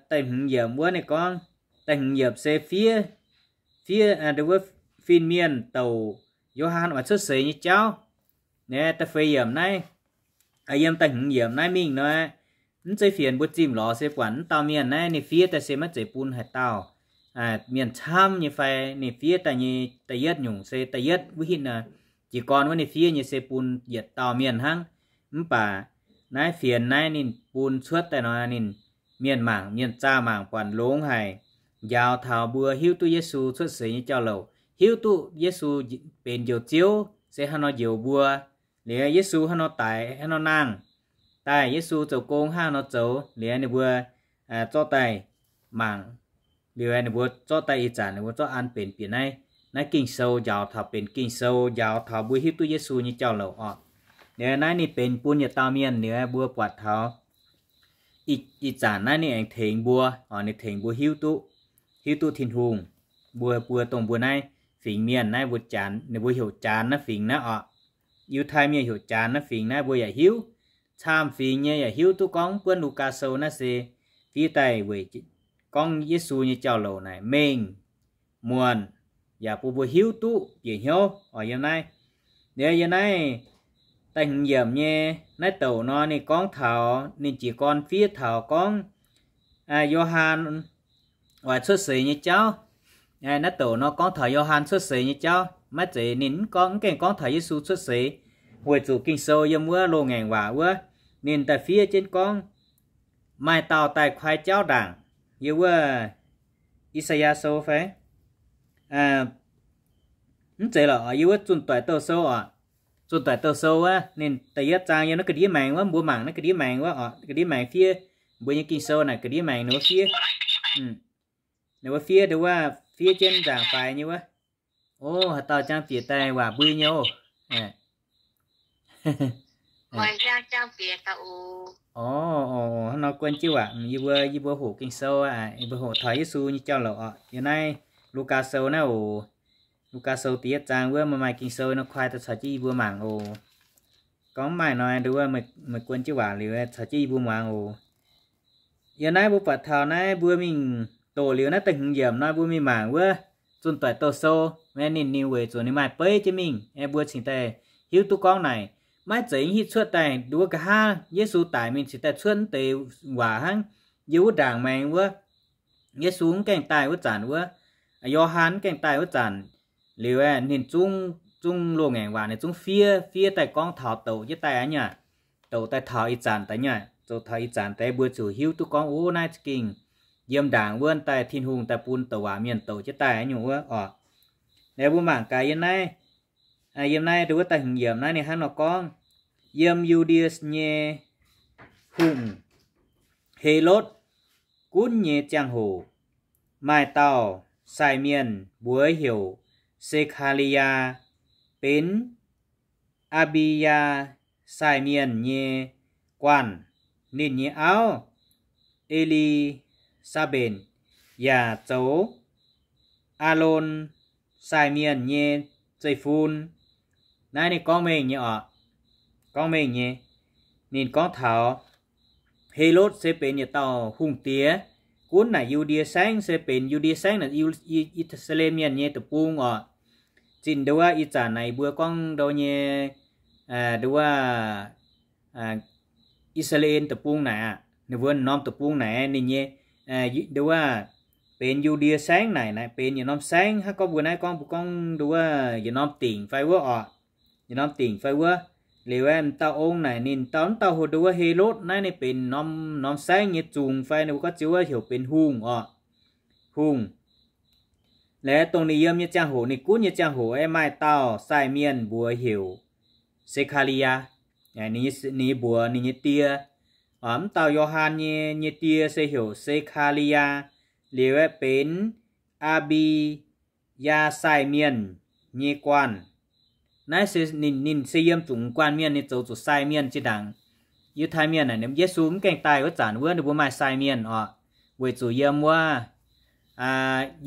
da'hmz yiemc wuov ninh gorngv, da'hmz yiemc se fiev, fiev wuov fin-mienh douc Yo^han oix cuotv seix nyei jauv. Naaiv da'feix yiemc naaiv, yiem da'hmz yiemc naaiv mingh nor, mv zeiz fienx mbuo zimh lorz se buatc mv dauh mienh naaiv ninh fiev daaih se maiv zeiz bun haaix dauh mienh camv nyei fai, ninh fiev daaih nyei da'yietv nyungc se da'yietv wuov hitv jiez gorn wuov ninh fiev nyei se bun yietc dauh mienh hnangv. Mv baac naaiv fienx naaiv ninh bun cuotv daaih nor ninh mienh mangc, mienh zaah mangc buatc longx haic, njaaux taux mbuo hiuv duqv Yesu cuotv seix nyei jauv-louc, hiuv duqv Yesu benx Njoux Ziouv se haaix nor njoux mbuo, liuz Yesu haaix nor daic haaix nor nangh, daaih Yesu zoux gong haaix nor zoux, liuz ninh mbuo zorqv daaih mangc, liuz ninh mbuo zorqv daaih ih zanc ninh mbuo zorqv an benx bieqc naaiv, naaiv Ging-Sou njaaux taux benx Ging-Sou njaaux taux mbuo hiuv duqv Yesu nyei jauv-louc oc. Liuz naaiv ninh benx bun yietc dauh mienh liuz mbuo buatc taux ih zanc naaiv ninh aengx tengx mbuo, ninh tengx mbuo hiuv duqv, hiuv duqv Tin-Hungh. Mbuo, mbuo dongh mbuo naaiv fingx mienh naaiv mbuo janx, ninh mbuo heuc janx naaiv fingx naaiv oc. Yiutai Mienh heuc janx naaiv fingx naaiv mbuo yaac hiuv. Camv fingx nyei yaac hiuv duqv gorngv buonv Lugaa Sou naaiv se fiev daaih weic gorngv Yesu nyei jauv-louc naaic mengh muonc, yaac bun mbuo hiuv duqv bieqc hnyouv oc. Yiem naaiv, yiem naaiv da'hmz yiemc nyei naaiv douc nor ninh gorngv taux ninh jiez gorn fiev taux gorngv Yo^han oix cuotv seix nyei jauv. Naaiv douc nor gorngv taux Yo^han cuotv seix nyei jauv. Maiv zeiz ninh mv gorngv, mv gaengh gorngv taux Yesu cuotv seix, weic zuqc Ging-Sou yiem wuov loz-ngaengc waac wuov ninh daaih fiev jienv gorngv maaih dauh daaih kuaai jauv ndaangc, yiem wuov I^saa^yaa Sou fai mv zeiz lorqc, yiem wuov Zunh Doic Douh Sou oc. Zunh Doic Douh Sou wuov ninh da'yietv zaang yiem naaiv ga'ndiev maengx wuov, mbuo mangc naaiv ga'ndiev maengx wuov oc, ga'ndiev maengx fiev, mbuo nyei Ging-Sou naaic ga'ndiev maengx ninh wuov fiev, ninh wuov fiev, wuov fiev jienv nzaangc faix nyei wuov. O, haaix dauh jangx bieqc daaih waac mbui nyei oc. Hnangv nor guon jienv waac, yie mbuo, yie mbuo hoqc Ging-Sou, yie mbuo hoqc taux Yesu nyei jauv-louc oc. Yiem naaiv Lugaa Sou naaiv oc. Lugaa Sou da'yietv zaang wuov maaih, maaih Ging-Sou nor kuaai daaih caux jienv yie mbuo mangc oc. Gorngv maaih nor, nduov, meih guon jienv waac liuz caux jienv yie mbuo muangx oc. Yiem naaiv mbuo buatc taux naaiv mbuo mingh doqc liuz naaiv da'hmz yiemc nor mbuo mingh mangc wuov Zunh Doic Douh Sou, ninh, ninh weic zuqc ninh maaih beiv jienv mingh, mbuo cingx daaih hiuv duqv gorngv naaic, maiv zeiz hiuv cuotv daaih nduov nqa'haav Yesu daic mingh cingx daaih cuotv wuov deix waac hnangv. Yiem wuov ndaangc maengx wuov, Yesu mv gaengh daaih wuov zanc wuov, Yo^han mv gaengh daaih wuov zanc, liuz ninh zungv, zungv loz-ngaengc waac ninh zungv fiev, fiev daaih gorngv taux douc jienv daaih aqv nyei. Douc daaih taux ih zanc daaih nyei, zoux taux ih zanc daaih mbuo ziouc hiuv duqv gorngv, o, naaiv za'gengh yiem ndaangc wuov daaih Tin-Hungh daaih bun douc waac mienh douc jienv daaih aqv nyungc wuov oc. Naaiv mbuo mangc gaax yiem naaiv, yiem naaiv nduov wuov da'hmz yiemc naaiv ninh hnangv nor gorngv, yiem Yu^ndie nyei hungh Helotv gunv nyei ziangh hoc, maaih dauh sai mienh mbuox heuc Se^kaa^li^yaa, benx Aa^mbi^yaa sai mienh nyei guanh. Ninh nyei auv, E^li^saa^mbetc, yaac zoux Aalon sai mienh nyei zeiv-fun. Naaiv ninh gorngv mengh nyei oc. Gorngv mengh nyei. Ninh gorngv taux Helotv se benx yietc dauh hungh diex, gunv naaic Yu^ndie Saengv, se benx Yu^ndie Saengv naaic, I^saa^laa^en Mienh nyei deic-bung oc. Zinh nduov ih zanc naaic mbuo gorngv ndo nyei, nduov I^saa^laa^en deic-bung naaic aqv, ninh mbuo norm deic-bung naaic ninh nyei, nduov benx Yu^ndie Saengv naaic, naaic benx yietc norm saengv. Hnangv gorngv mbuo naaiv gorngv, mbuo gorngv nduov yietc norm dingc fai wuov oc, yietc norm dingc fai wuov. Liuz aeqv, dauh ong naaic ninh dauh, dauh hoz nduov Helotv naaiv ninh benx norm, norm saengv nyei zungx fai ninh mbuo gorngv ziouc wuov heuc benx hungh oc, hungh. Laaix dongh ninh yiem nyei ziangh hoc, ninh gunv nyei ziangh hoc aeqv, maaih dauh sai mienh mbuox heuc Se^kaa^li^yaa. Ninh nyei mbuox ninh nyei die, mv dauh Yo^han nyei, nyei die se heuc Se^kaa^li^yaa. Liuz aeqv, benx Aa^mbi yaa sai mienh nyei guanh. Naaiv se ninh, ninh se yiem zuqc guanh mienh, ninh zoux zuqc sai mienh zinh ndaangc. Yiutai mienh aeqv, Yesu mv gaengh daaih wuov zanc wuov ninh mbuo maaih sai mienh oc, weic zuqc yiem wuov,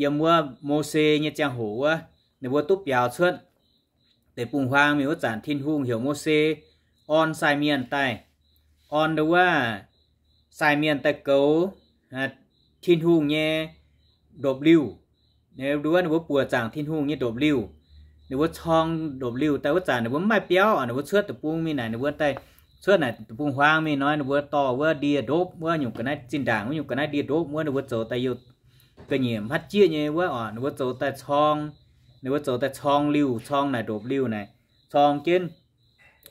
yiem wuov Mose nyei ziangh hoc wuov, ninh mbuo duqv biaux cuotv deic-bung-huaang mingh wuov zanc Tin-Hungh heuc Mose orn sai mienh daaih, orn nduov sai mienh daaih goux Tin-Hungh nyei ndopv-liuh. Nduov ninh mbuo buoqc zaangc Tin-Hungh nyei ndopv-liuh. Ninh mbuo corng ndopv-liuh daaih wuov zanc ninh mbuo mv maaih biauv oc, ninh mbuo cuotv deic-bung mingh naaic, ninh mbuo daaih cuotv naaic deic-bung-huaang mingh nor, ninh mbuo dorh wuov ndie ndopv wuov nyungc ga'naaiv zinh ndaangc wuov nyungc ga'naaiv ndie ndopv wuov ninh mbuo zoux daaih youh ga'nyiec hmatv jieqv nyei wuov oc, ninh mbuo zoux daaih corng, ninh mbuo zoux daaih corng liuh, corng naaic ndopv-liuh naaic, corng jienv.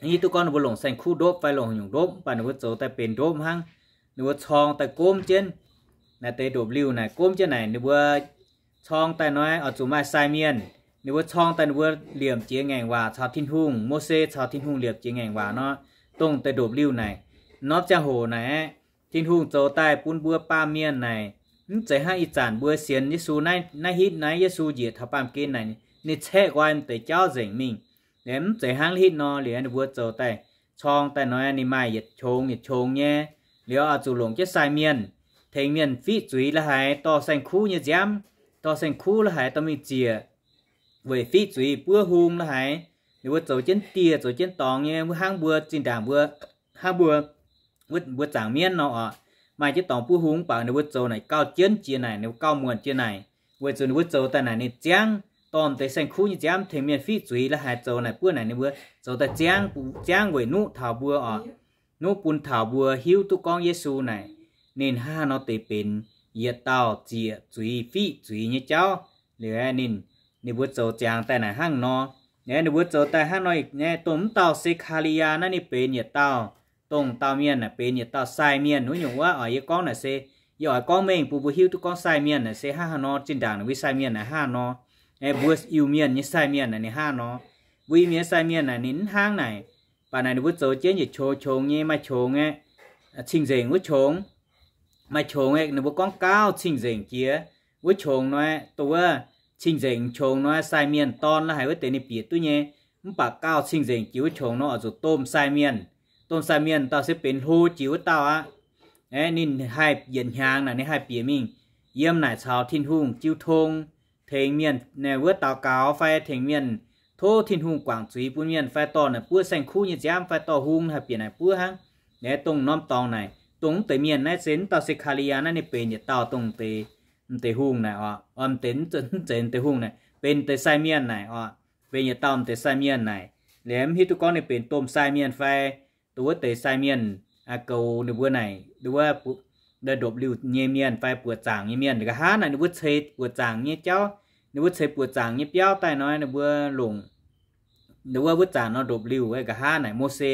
Hiuv duqv gorngv ninh mbuo longc saeng-kuv ndopv fai longc nyungc ndopv, mv baac ninh mbuo zoux daaih benx ndopv hnangv. Ninh mbuo corng daaih gomv jienv naaic deix ndopv-liuh naaic, gomv jienv naaic ninh mbuo corng daaih nor oix zuqc maaih sai mienh. Ninh mbuo corng daaih ninh mbuo liemh jiex ngaengc waac caux Tin-Hungh, Mose caux Tin-Hungh liemh jiex ngaengc waac nor, dongh deix ndopv-liuh naaic. Norm ziangh hoc naaic aeqv, Tin-Hungh zoux daaih bun mbuo baamh mienh naaic, mv zeiz hnangv ih zanc mbuo sienx Yesu naaiv, naaiv hitv naaiv Yesu njiec taux baamh gen naaic, ninh caeqv nqoi deix jauv nzengc mingh. Mv zeiz hnangv hitv nor liuz ninh mbuo zoux daaih corng daaih nor ninh maaih yietc qongx yietc qongx nyei Liuz oix zuqc longc jienv sai mienh, tengx mienh fiqv zuiz la'haiz dorh saeng-kuv nyei nziaamv, dorh saeng-kuv la'haiz dorh mingh ziec, weic fiqv zuiz buov hung la'haiz. Ninh mbuo zoux jienv dieh zoux jienv dorngx nyei, hnangv mbuo zinh ndaangc mbuo, hnangv mbuo, mbuo zaangc mienv nor oc. Maaih jienv dorngx buov hung, mv baac ninh mbuo zoux naaic gauh jienv jiex naaic, ninh mbuo gauh muonc jiex naaic, weic zuqc ninh mbuo zoux daaih naaic ninh ziangv, dorh deix saeng-kuv nyei nziaamv tengx mienh fiqv zuiz la'haiz zoux naaic buov naaic ninh mbuo zoux daaih ziangv, ziangv weic nuqv taux mbuo oc. Nuqv bun taux mbuo hiuv duqv gorngv Yesu naaic, ninh hnangv haaix nor deix benx yietc dauh ziec zuiz fiqv zuiz nyei jauv. Liuz ninh, ninh mbuo zoux ziangx daaih naaic hnangv nor. Ninh mbuo zoux daaih hnangv nor, dongh mv dauh Se^kaa^li^yaa naaiv ninh benx yietc dauh, dongh dauh mienh naaic benx yietc dauh sai mienh wuov nyungc wuov oc. Yie gorngv naaic se, yie oix gorngv mengh bun mbuo hiuv duqv gorngv sai mienh naaic se hnangv haaix nor zinh ndaangc naaic, mbuo sai mienh naaic hnangv haaix nor. Mbuo Iu-Mienh nyei sai mienh naaic ninh hnangv haaix nor. Mbuo Iu-Mienh sai mienh naaic ninh mv hnangv naaic. Baac naaic ninh mbuo zoux jienv yietc qongx qongx nyei, maaih qongx aeqv, cing-nzengc wuov qongx. Maaih qongx aeqv, ninh mbuo gorngv gauh cing-nzengc jiex wuov qongx nor, dongh wuov cing-nzengc qongx nor, sai mienh dorn la'haiz wuov deix ninh bieqc duqv nyei. Mv baac gauh cing-nzengc jiex wuov qongx nor oix zuqc domh sai mienh. Domh sai mienh dauh se benx hlo jiex wuov dauh aqv. Aeqv, ninh haih yietc hnyangx naaic ninh haih bieqc mingh yiem naaic caux Tin-Hungh jiu tong, tengx mienh wuov daux gaux fai tengx mienh tov Tin-Hungh guangc zuiz bun mienh fai dorh naaic buov saeng-kuv nyei nziaamv fai dorh hung haih bieqc naaic buov hnangv. Aeqv, dongh norm dorngx naaic, dongh mv deix mienh naaiv se mv dauh Se^kaa^li^yaa naaiv ninh benx yietc dauh dongh deix, m'deix hungh naaic oc. Mv deix, mv zeiz m'deix hungh naaic, benx deix sai mienh naaic oc. Benx yietc dauh m'deix sai mienh naaic. Liuz mv hiuv duqv gorngv ninh benx domh sai mienh fai dongh wuov deix sai mienh goux ninh mbuo naaic, dongh wuov ndopv-liuh nyei mienh fai buoqc zaangc nyei mienh. Nqa'haav naaic ninh mbuo ceix buoqc zaangc nyei jauv, ninh mbuo ceix buoqc zaangc nyei biauv daaih nor, ninh mbuo longc, dongh wuov wuov zanc nor ndopv-liuh nqa'haav naaic Mose,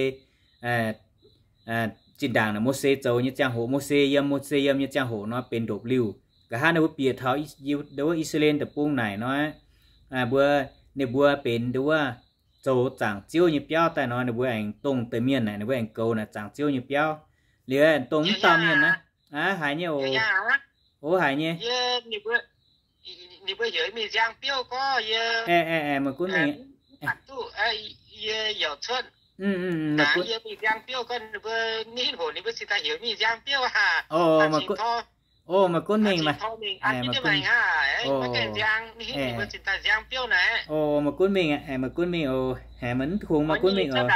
zinh ndaangc naaic Mose zoux nyei ziangh hoc, Mose yiem, Mose yiem nyei ziangh hoc nor benx ndopv-liuh. Nqa'haav ninh mbuo bieqc taux dongh wuov I^saa^laa^en Deic-Bung naaic nor, mbuo, ninh mbuo benx dongh wuov zoux zaangc Ziouv nyei biauv daaih nor, ninh mbuo aengx dongh deix mienh naaic ninh mbuo aengx goux naaic zaangc Ziouv nyei biauv. Liuz dongh mv dauh mienh naaiv, aa, haiz nyei oc. O, haiz nyei. Aeqv, aeqv, aeqv, meih gunv mingh. O, meih gunv mingh maah. O, meih gunv mingh, meih gunv mingh oc. Aeqv, meih gunv mingh oc.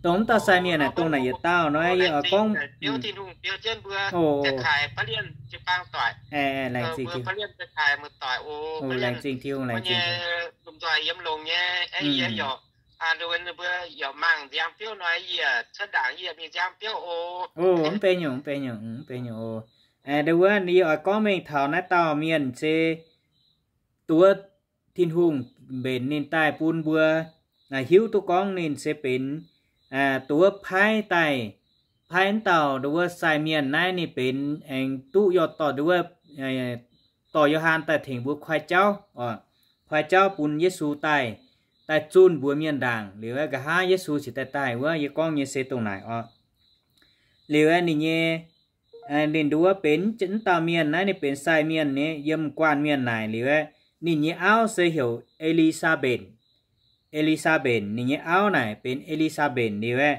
Dongh mv dauh sai mienh naaic, dongh naaic yietc dauh nor, yie oix gorngv, o, laengz zingh Tin-Hungh, laengz zingh Tin-Hungh, laengz zingh Tin-Hungh. O, mv benx nyungc, mv benx nyungc, mv benx nyungc oc. Dongh wuov yie oix gorngv mengh taux naaiv dauh mienh se dongh wuov Tin-Hungh mbenc ninh daaih bun mbuo hiuv duqv gorngv ninh se benx dongh wuov paaiv daaih, paaiv mv dauh dongh wuov sai mienh naaiv ninh benx aengx duqv yaac dorh dongh wuov, dorh Yo^han daaih tengx mbuo koi jauv oc. Koi jauv bun Yesu daaih, daaih zunh mbuox mienh ndaangc. Liuz nqa'haav Yesu cingx daaih daaih wuov, yie gorngv nyei se dongh naaic oc. Liuz ninh nyei, ninh dongh wuov benx mv dauh mienh naaiv ninh benx sai mienh nyei, yiem guanh mienh naaic. Liuz ninh nyei auv se heuc E^li^saa^mbetc. E^li^saa^mbetc, ninh nyei auv naaic benx E^li^saa^mbetc liuz aeqv,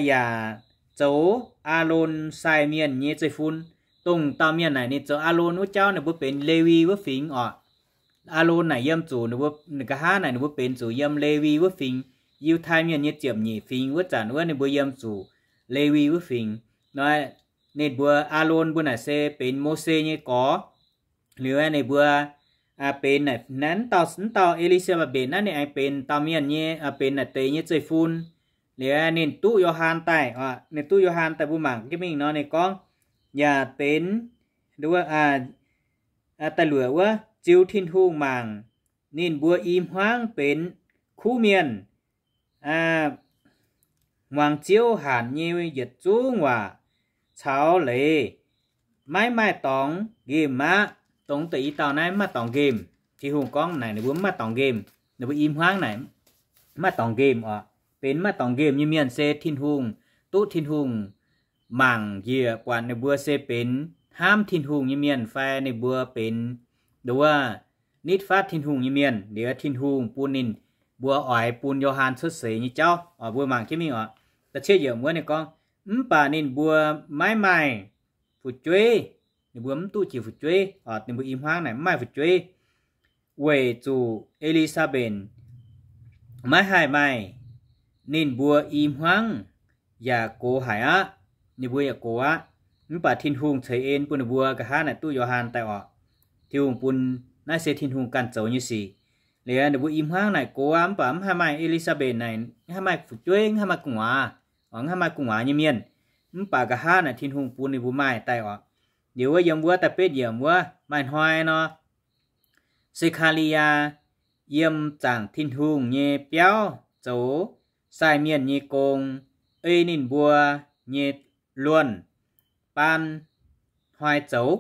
yaac zoux Aalon sai mienh nyei zeiv-fun. Dongh dauh mienh naaic ninh zoux Aalon wuov jauv ninh mbuo benx Lewi wuov fingx oc. Aalon naaic yiem zuqc ninh mbuo, nqa'haav naaic ninh mbuo benx zuqc yiem Lewi wuov fingx, Yiutai Mienh nyei ziepc nyeic fingx wuov zanc wuov ninh mbuo yiem zuqc Lewi wuov fingx. Nor ninh mbuo Aalon mbuo naaic se benx Mose nyei gorx. Liuz ninh mbuo benx naaic, mv dauh, mv dauh E^li^saa^mbetc naaiv ninh aengx benx dauh mienh nyei, benx naaic deix nyei zeiv-fun. Liuz ninh duqv Yo^han daaih, ninh duqv Yo^han daaih mbuo mangc jienv mingh nor ninh gorngv, yaac benx da'luoqc wuov, ziux Tin-Hungh mangc, ninh mbuo i hmuangv benx kuv mienh, muangx Ziouv hanc nyei yietc zungv waac caux leiz maiv maaih dorngx nqemh aqv. Dongh deix i dauh naaiv mv maaih dorngx nqemh. Tin-Hungh gorngv naaic ninh mbuo mv maaih dorngx nqemh, ninh mbuo i hmuangv naaic mv maaih dorngx nqemh oc. Benx mv maaih dorngx nqemh nyei mienh se Tin-Hungh, duqv Tin-Hungh mangc njiec buatc ninh mbuo se benx hnamv Tin-Hungh nyei mienh fai ninh mbuo benx nduov nitv fatv Tin-Hungh nyei mienh. Liuz Tin-Hungh bun ninh mbuo oix bun Yo^han cuotv seix nyei jauv oc. Mbuo mangc jienv mingh oc. Da'cietv yiemc wuov ninh gorngv, Mv baac ninh mbuo maiv maaih fu'jueiv, ninh mbuo mv duqv jiex fu'jueiv, ninh mbuo i hmuangv naaic mv maaih fu'jueiv, weic zuqc E^li^saa^mben maiv haih maaih. Ninh mbuo i hmuangv yaac gox haic aqv. Ninh mbuo yaac gox aqv. Mv baac Tin-Hungh ceix en bun ninh mbuo nqa'haav naaic duqv Yo^han daaih orqc. Tin-Hungh bun, naaiv se Tin-Hungh ganh zoux nyei sic. Liuz ninh mbuo i hmuangv naaic gox aqv, mv baac mv haih maaih E^li^saa^mben naaic, mv haih maaih fu'jueiv, mv haih maaih gu'nguaaz, mv haih maaih gu'nguaaz nyei mienh. Mv baac nqa'haav naaic Tin-Hungh bun ninh mbuo maaih daaih orqc. Liuz wuov yiem wuov da'betv yiemc wuov maaih hnoi nor, Se^kaa^li^yaa yiem zaangc Tin-Hungh nyei biauv zoux sai mienh nyei gong, ei ninh mbuo nyei luonh baan hnoi zoux.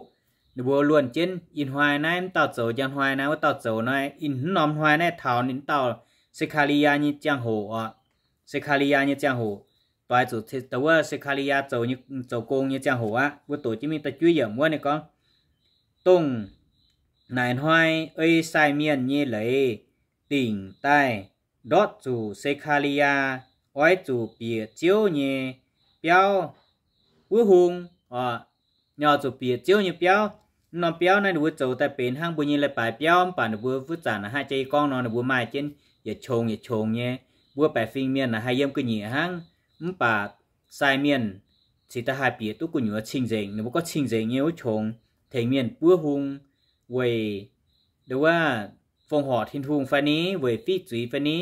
Ninh mbuo luonh jienv ih hnoi naaiv mv dauh zoux, njang hnoi naaiv wuov dauh zoux nor, ih hnoi norm hnoi naaiv taux ninh dauh Se^kaa^li^yaa nyei ziangh hoc orqc. Se^kaa^li^yaa nyei ziangh hoc, doix zuqc da'wuov Se^kaa^li^yaa zoux nyei, zoux gong nyei ziangh hoc aqv. Mbuo doqc jienv mingh da'juov yiemc wuov ninh gorngv, dongh naaic hnoi ei sai mienh nyei leiz dingc daaih ndortv zuqc Se^kaa^li^yaa oix zuqc bieqc Ziouv nyei biauv buov hung orqc. Oix zuqc bieqc Ziouv nyei biauv. Norm biauv naaiv ninh mbuo zoux daaih benx hnangv mbuo nyei leiz-baaix biauv, mv baac ninh mbuo wuov zanc naaic haih jaa i gorngv nor, ninh mbuo maaih jienv yietc qongx yietc qongx nyei. Mbuo baeqc fingx mienh naaic haih yiem ga'nyiec hnangv, mv baac sai mienh cingx daaih haih bieqc duqv gu'nyuoz cing-nzengc. Ninh mbuo gorngv cing-nzengc nyei wuov qongx tengx mienh buov hung weic nduov fongc horc Tin-Hungh fai ni, weic fiqv zuiz fai ni,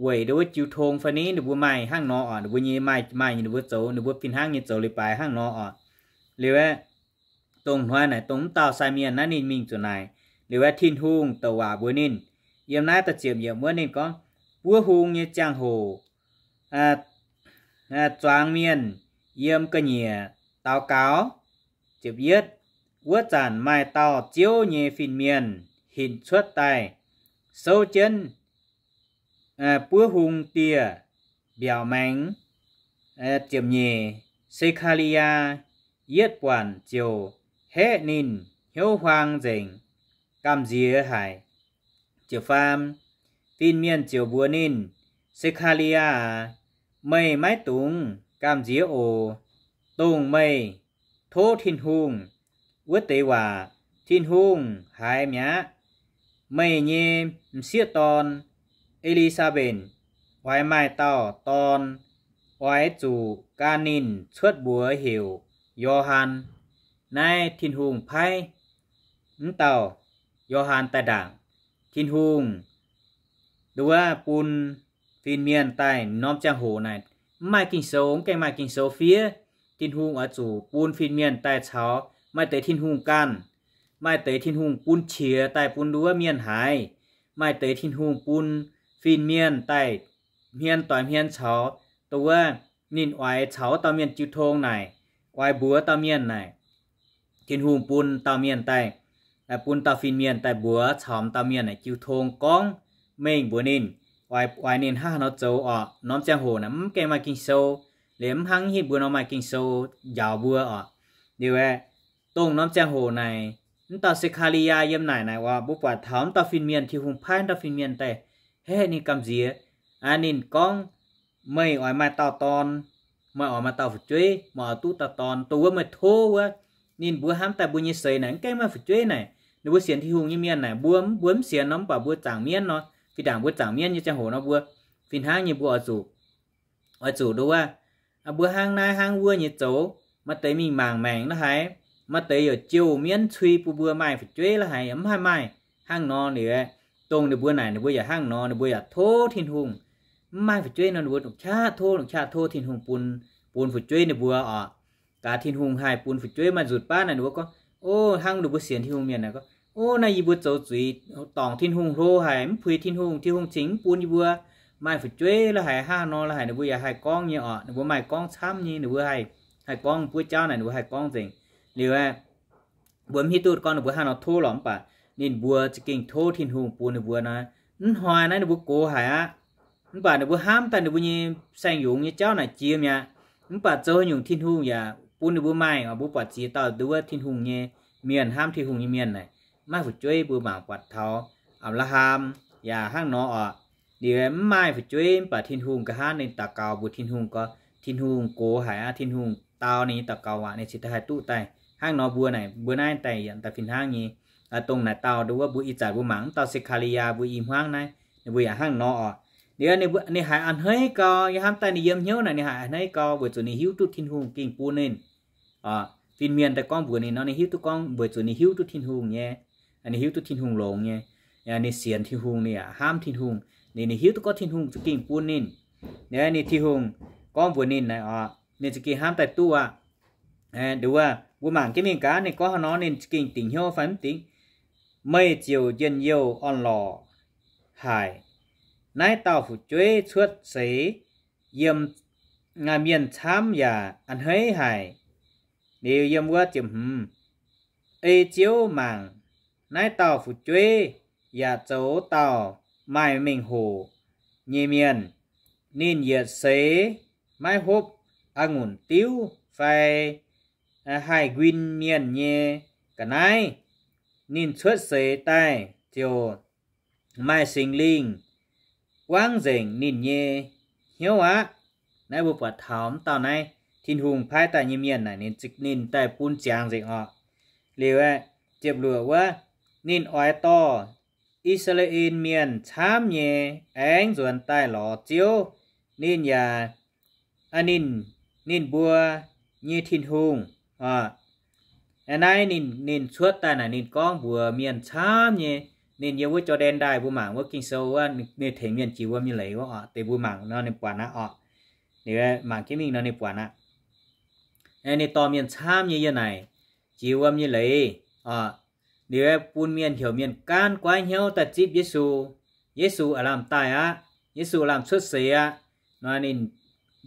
weic nduov jiu tong fai ni, ninh mbuo maaih hnangv nor orqc. Ninh mbuo nyei maaih, maaih ninh mbuo zoux, ninh mbuo fih hnangv nyei zoux leiz-baaix hnangv nor orqc. Liuz aeqv, dongh hnoi naaic dongh mv dauh sai mienh naaiv ninh mingh zuqc naaic. Liuz aeqv, Tin-Hungh douc waac mbuox ninh, yiem naaiv da'ziepc yiemc wuov ninh gorngv, buov hung nyei ziangh hoc zuangx mienh yiem ga'nyiec daux gaux. Ziepc yietv, wuov zanc maaih dauh Ziouv nyei fin-mienh hinc cuotv daaih souv jienv buov hung dieh mbiaauc maengx. Ziepc nyeic, Se^kaa^li^yaa yietv buatc ziouc haeqv ninh hnyouv huaang nzengc, gamh nziex haic. Ziepc faam, fin-mienh ziouc mbuox ninh, Se^kaa^li^yaa aac, meih maiv dungx gamh nziex oc. Dongh meih tov Tin-Hungh wuov deix waac, Tin-Hungh haiz mi'aqv. Meih nyei m'sieqv dorn, E^li^saa^mben, oix maaih dauh dorn, oix zuqc gan ninh cuotv mbuox heuc Yo^han. Naaiv Tin-Hungh paaiv mv dauh Yo^han daaih ndaangc. Tin-Hungh nduov bun fin-mienh daaih norm ziangh hoc naaic, mv maaih Ging-Sou, mv gaengh maaih Ging-Sou fiev. Tin-Hungh oix zuqc bun fin-mienh daaih caux maaih deix Tin-Hungh ganh, maaih deix Tin-Hungh bun qiex daaih bun nduov mienh haiz, maaih deix Tin-Hungh bun fin-mienh daaih hmien doix hmien caux, dongh wuov ninh oix caux wuov dauh mienh jiu tong naaic, oix mbuox dauh mienh naaic, Tin-Hungh bun dauh mienh daaih, bun dauh fin-mienh daaih mbuox caux m'dauh mienh naaic jiu tong gorngv mengh mbuox ninh, oix, oix ninh hnangv haaix nor zoux orqc. Norm ziangh hoc naaic mv gaengh maaih Ging-Sou, liemh mv hnangv hingh mbuo nor maaih Ging-Sou njaaux mbuo orqc. Liuz aeqv, dongh norm ziangh hoc naaic, mv dauh Se^kaa^li^yaa yiem naaic naaic orqc, mbuo buatc taux mv dauh fin-mienh, Tin-Hungh paaiv mv dauh fin-mienh daaih haeqv ninh gamh nziex. Ninh gorngv, meih oix maaih dauh dorn, meih oix maaih dauh fu'jueiv, meih oix duqv dauh dorn, dongh wuov meih tov wuov. Ninh mbuo hnamv daaih mbuo nyei seix naaic mv gaengh maaih fu'jueiv naaic, ninh mbuo sienx Tin-Hungh nyei mienh naaic, mbuo, mbuo mv sienx nor, mv baac mbuo zaangc mienv nor, fih ndaangc mbuo zaangc mienv nyei ziangh hoc nor mbuo fih hnangv nyei mbuo oix zuqc, oix zuqc nduov wuov, mbuo hnangv naaiv hnangv wuov nyei zoux. Maaih deix mingh mangc maengc la'haiz, maaih deix yaac jouh mienv cui bun mbuo maaih fu'jueiv la'haiz, mv haih maaih. Hnangv nor liuz, dongh ninh mbuo naaic ninh mbuo yaac hnangv nor, ninh mbuo yaac tov Tin-Hungh. Mv maaih fu'jueiv nor ninh mbuo longc qaqv tov, longc qaqv tov Tin-Hungh bun, bun fu'jueiv ninh mbuo orqc. Gaax Tin-Hungh haih bun fu'jueiv. Maaih nzutc baav naaic ninh mbuo gorngv, o, hnangv ninh mbuo sienx Tin-Hungh mienh naaic gorngv, o, naaiv yie mbuo zoux zuiz dorngc Tin-Hungh hlo haic, mv puix Tin-Hungh, Tin-Hungh cingx mv bun yie mbuo maaih fu'jueiv la'haiz, hnangv nor la'haiz ninh mbuo yaac haih gorngv nyei orqc. Ninh mbuo maaih gorngv camv nyei, ninh mbuo haih, haih gorngv buov jauv naaic ninh mbuo haih gorngv nzengc. Liuz aeqv, mbuo mv hiuv duqv gorngv ninh mbuo hnangv nor tov lorqc, mv baac ninh mbuo za'gengh tov Tin-Hungh bun ninh mbuo naaiv. Mv hnoi naaiv ninh mbuo gox haic aqv. Mv baac ninh mbuo hnamv daaih ninh mbuo nyei saeng-yungz nyei jauv naaic jiex mi'aqv. Mv baac zoux haaix nyungc Tin-Hungh yaac bun ninh mbuo maaih oc. Mbuo buatc ziex dauh nduov Tin-Hungh nyei mienh, hnamv Tin-Hungh nyei mienh naaic, maaih fu'jueiv. Mbuo mangc buatc taux Apc^laa^ham yaac hnangv nor orqc. Liuz mv maaih fu'jueiv, mv baac Tin-Hungh nqa'haav ninh daux gaux mbuox Tin-Hungh gorngv, Tin-Hungh gox haic aqv. Tin-Hungh dau ninh nyei daux gaux waac, ninh cingx daaih haih duqv daaih. Hnangv nor mbuo naaic, mbuo naaiv daaih yaac daaih fih hnangv nyei. Dongh naaic dauh nduov wuov mbuo ih zanc mbuo mangc mv dauh Se^kaa^li^yaa mbuo i hmuangv naaiv, ninh mbuo yaac hnangv nor oc. Ninh, ninh haiz a'hneiv gau, yie hnamv daaih ninh yiem hnyouv naaic ninh haiz a'hneiv gau weic zuqc ninh hiuv duqv Tin-Hungh gengh bun ninh. Fin-mienh daaih gorngv mbuox ninh nor, ninh hiuv duqv gorngv weic zuqc ninh hiuv duqv Tin-Hungh nyei, ninh hiuv duqv Tin-Hungh longx nyei, ninh sienx Tin-Hungh, ninh yaac hnamv Tin-Hungh, ninh, ninh hiuv duqv gorngv Tin-Hungh za'gengh bun ninh. Ninh, Tin-Hungh gorngv mbuox ninh naaic oc, ninh za'gengh hnamv daaih duqv aqv. Nduov wuov mbuo mangc jienv mingh gaax ninh gorngv haaix nor, ninh za'gengh dingc hnyouv fai mv dingc. Meih ziouc njien-youh orn-lorqc haic. Naaiv dauh fu'jueiv cuotv seix yiem mienh camv yaac a'hneiv haic. Liuz yiem wuov ziepc hmz, ei Ziouv mangc, naaiv dauh fu'jueiv yaac zoux dauh maaih mengh hoc nyei mienh. Ninh yietc seix maiv hopv a'ngunc diuv fai haih nquin mienh nyei ga'naaiv. Ninh cuotv seix daaih ziouc maaih Singx Lingh buangv nzengc ninh nyei hnyouv aqv. Naaiv mbuo buatc taux mv dauh naaiv Tin-Hungh paaiv daaih nyei mienh naaic, ninh daaih bun ziangx nzengc oc. Liuz aeqv, ziepc luoqc wuov, ninh oix dorh I^saa^laa^en Mienh camv nyei aengx nzuonx daaih lorz Ziouv. Ninh yaac, ninh, ninh mbuo nyei Tin-Hungh. Naaiv ninh, ninh cuotv daaih naaic ninh gorngv mbuox mienh camv nyei. Ninh yiem wuov Jor^ndaen Ndaaih mbuo mangc wuov Ging-Sou wuov, ninh tengx mienh jiex wuom nyei leiz wuov oc. Deix mbuo mangc nor ninh buatc aqv oc. Ninh mangc jienv mingh nor ninh buatc aqv. Ninh dorh mienh camv nyei yiem naaic jiex wuom nyei leiz oc. Liuz bun mienh heuc mienh gaanv goiv hnyouv daaih zipv Yesu. Yesu aav lamh daaih aqv. Yesu aav lamh cuotv seix aqv. Nor ninh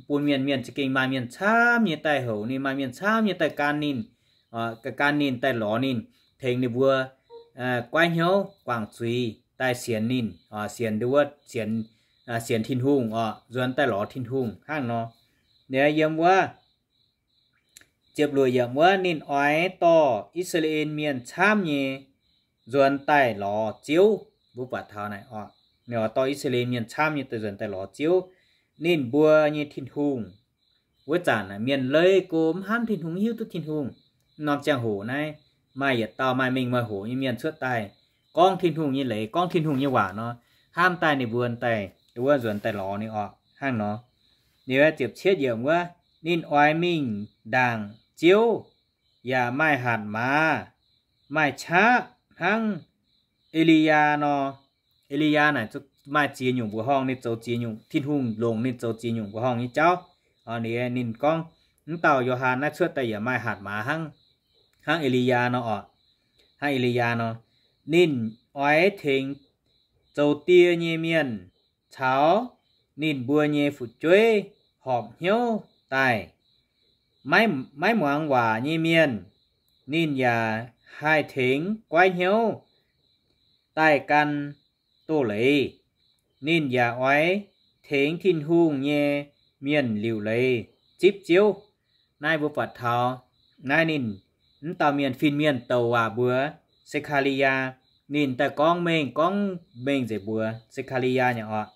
bun mienh, mienh za'gengh maaih mienh camv nyei daaih houc ninh, maaih mienh camv nyei daaih gan ninh, gan ninh daaih lorz ninh, tengx ninh mbuo goiv hnyouv guangc zuiz daaih sienx ninh, sienx nduov, sienx Tin-Hungh oc, nzuonx daaih lorz Tin-Hungh hnangv nor. Liuz yiem wuov ziepc luoqc yiemc wuov, ninh oix dorh I^saa^laa^en Mienh camv nyei nzuonx daaih lorz Ziouv. Mbuo buatc taux naaic oc, ninh oix dorh I^saa^laa^en Mienh camv nyei daaih nzuonx daaih lorz Ziouv, ninh mbuo nyei Tin-Hungh. Wuov zanc mienh leih go mv hnamv Tin-Hungh, mv hiuv duqv Tin-Hungh. Norm ziangh hoc naaiv maaih yietc dauh maaih mengh maaih hoc nyei mienh cuotv daaih gorngv Tin-Hungh nyei leiz, gorngv Tin-Hungh nyei waac nor, hnamv daaih ninh mbuo daaih wuov nzuonx daaih lorz ninh oc hnangv nor. Ninh ziepc cietv yiemc wuov, ninh oix mingh ndaangc Ziouv yaac maaih hatc maaz, maaih qaqv hnangv E^li^yaa nor. E^li^yaa naaic maaih ziex nyungc mbuoqc horngh, ninh zoux ziex nyungc, Tin-Hungh longc ninh zoux ziex nyungc mbuoqc horngh nyei jauv. Ninh, ninh gorngv, mv dauh Yo^han naaiv cuotv daaih yaac maaih hatc maaz hnangv, hnangv E^li^yaa nor oc. Hnangv E^li^yaa nor, ninh oix tengx zoux die nyei mienh caux ninh mbuo nyei fu'jueiv horpc hnyouv daaih. Maiv, maiv muangx waac nyei mienh, ninh yaac haih tengx goiv hnyouv daaih gan doz-leiz. Ninh yaac oix tengx Tin-Hungh nyei mienh liuc leiz zipv Ziouv. Naaiv mbuo buatc taux naaiv ninh, mv dauh mienh, fin-mienh douc waac mbuox Se^kaa^li^yaa. Ninh daaih gorngv mengh, gorngv mengh nzengc mbuox Se^kaa^li^yaa nyei oc.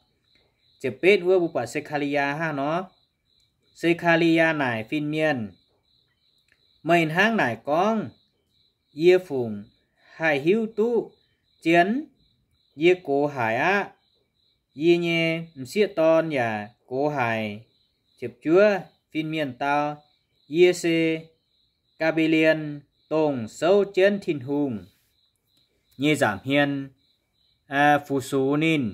Ziepc betv wuov mbuo buatc Se^kaa^li^yaa hnangv nor. Se^kaa^li^yaa naaic fin-mienh, meih hnangv naaic gorngv, yie fungc haih hiuv duqv zien? Yie gox haic aqv. Yie nyei m'sieqv dorn yaac gox haic. Ziepc juov, fin-mienh dau, yie se Gaa^mbe^lien, dongh souv jienv Tin-Hungh nyei nza'hmien fu-sux ninh.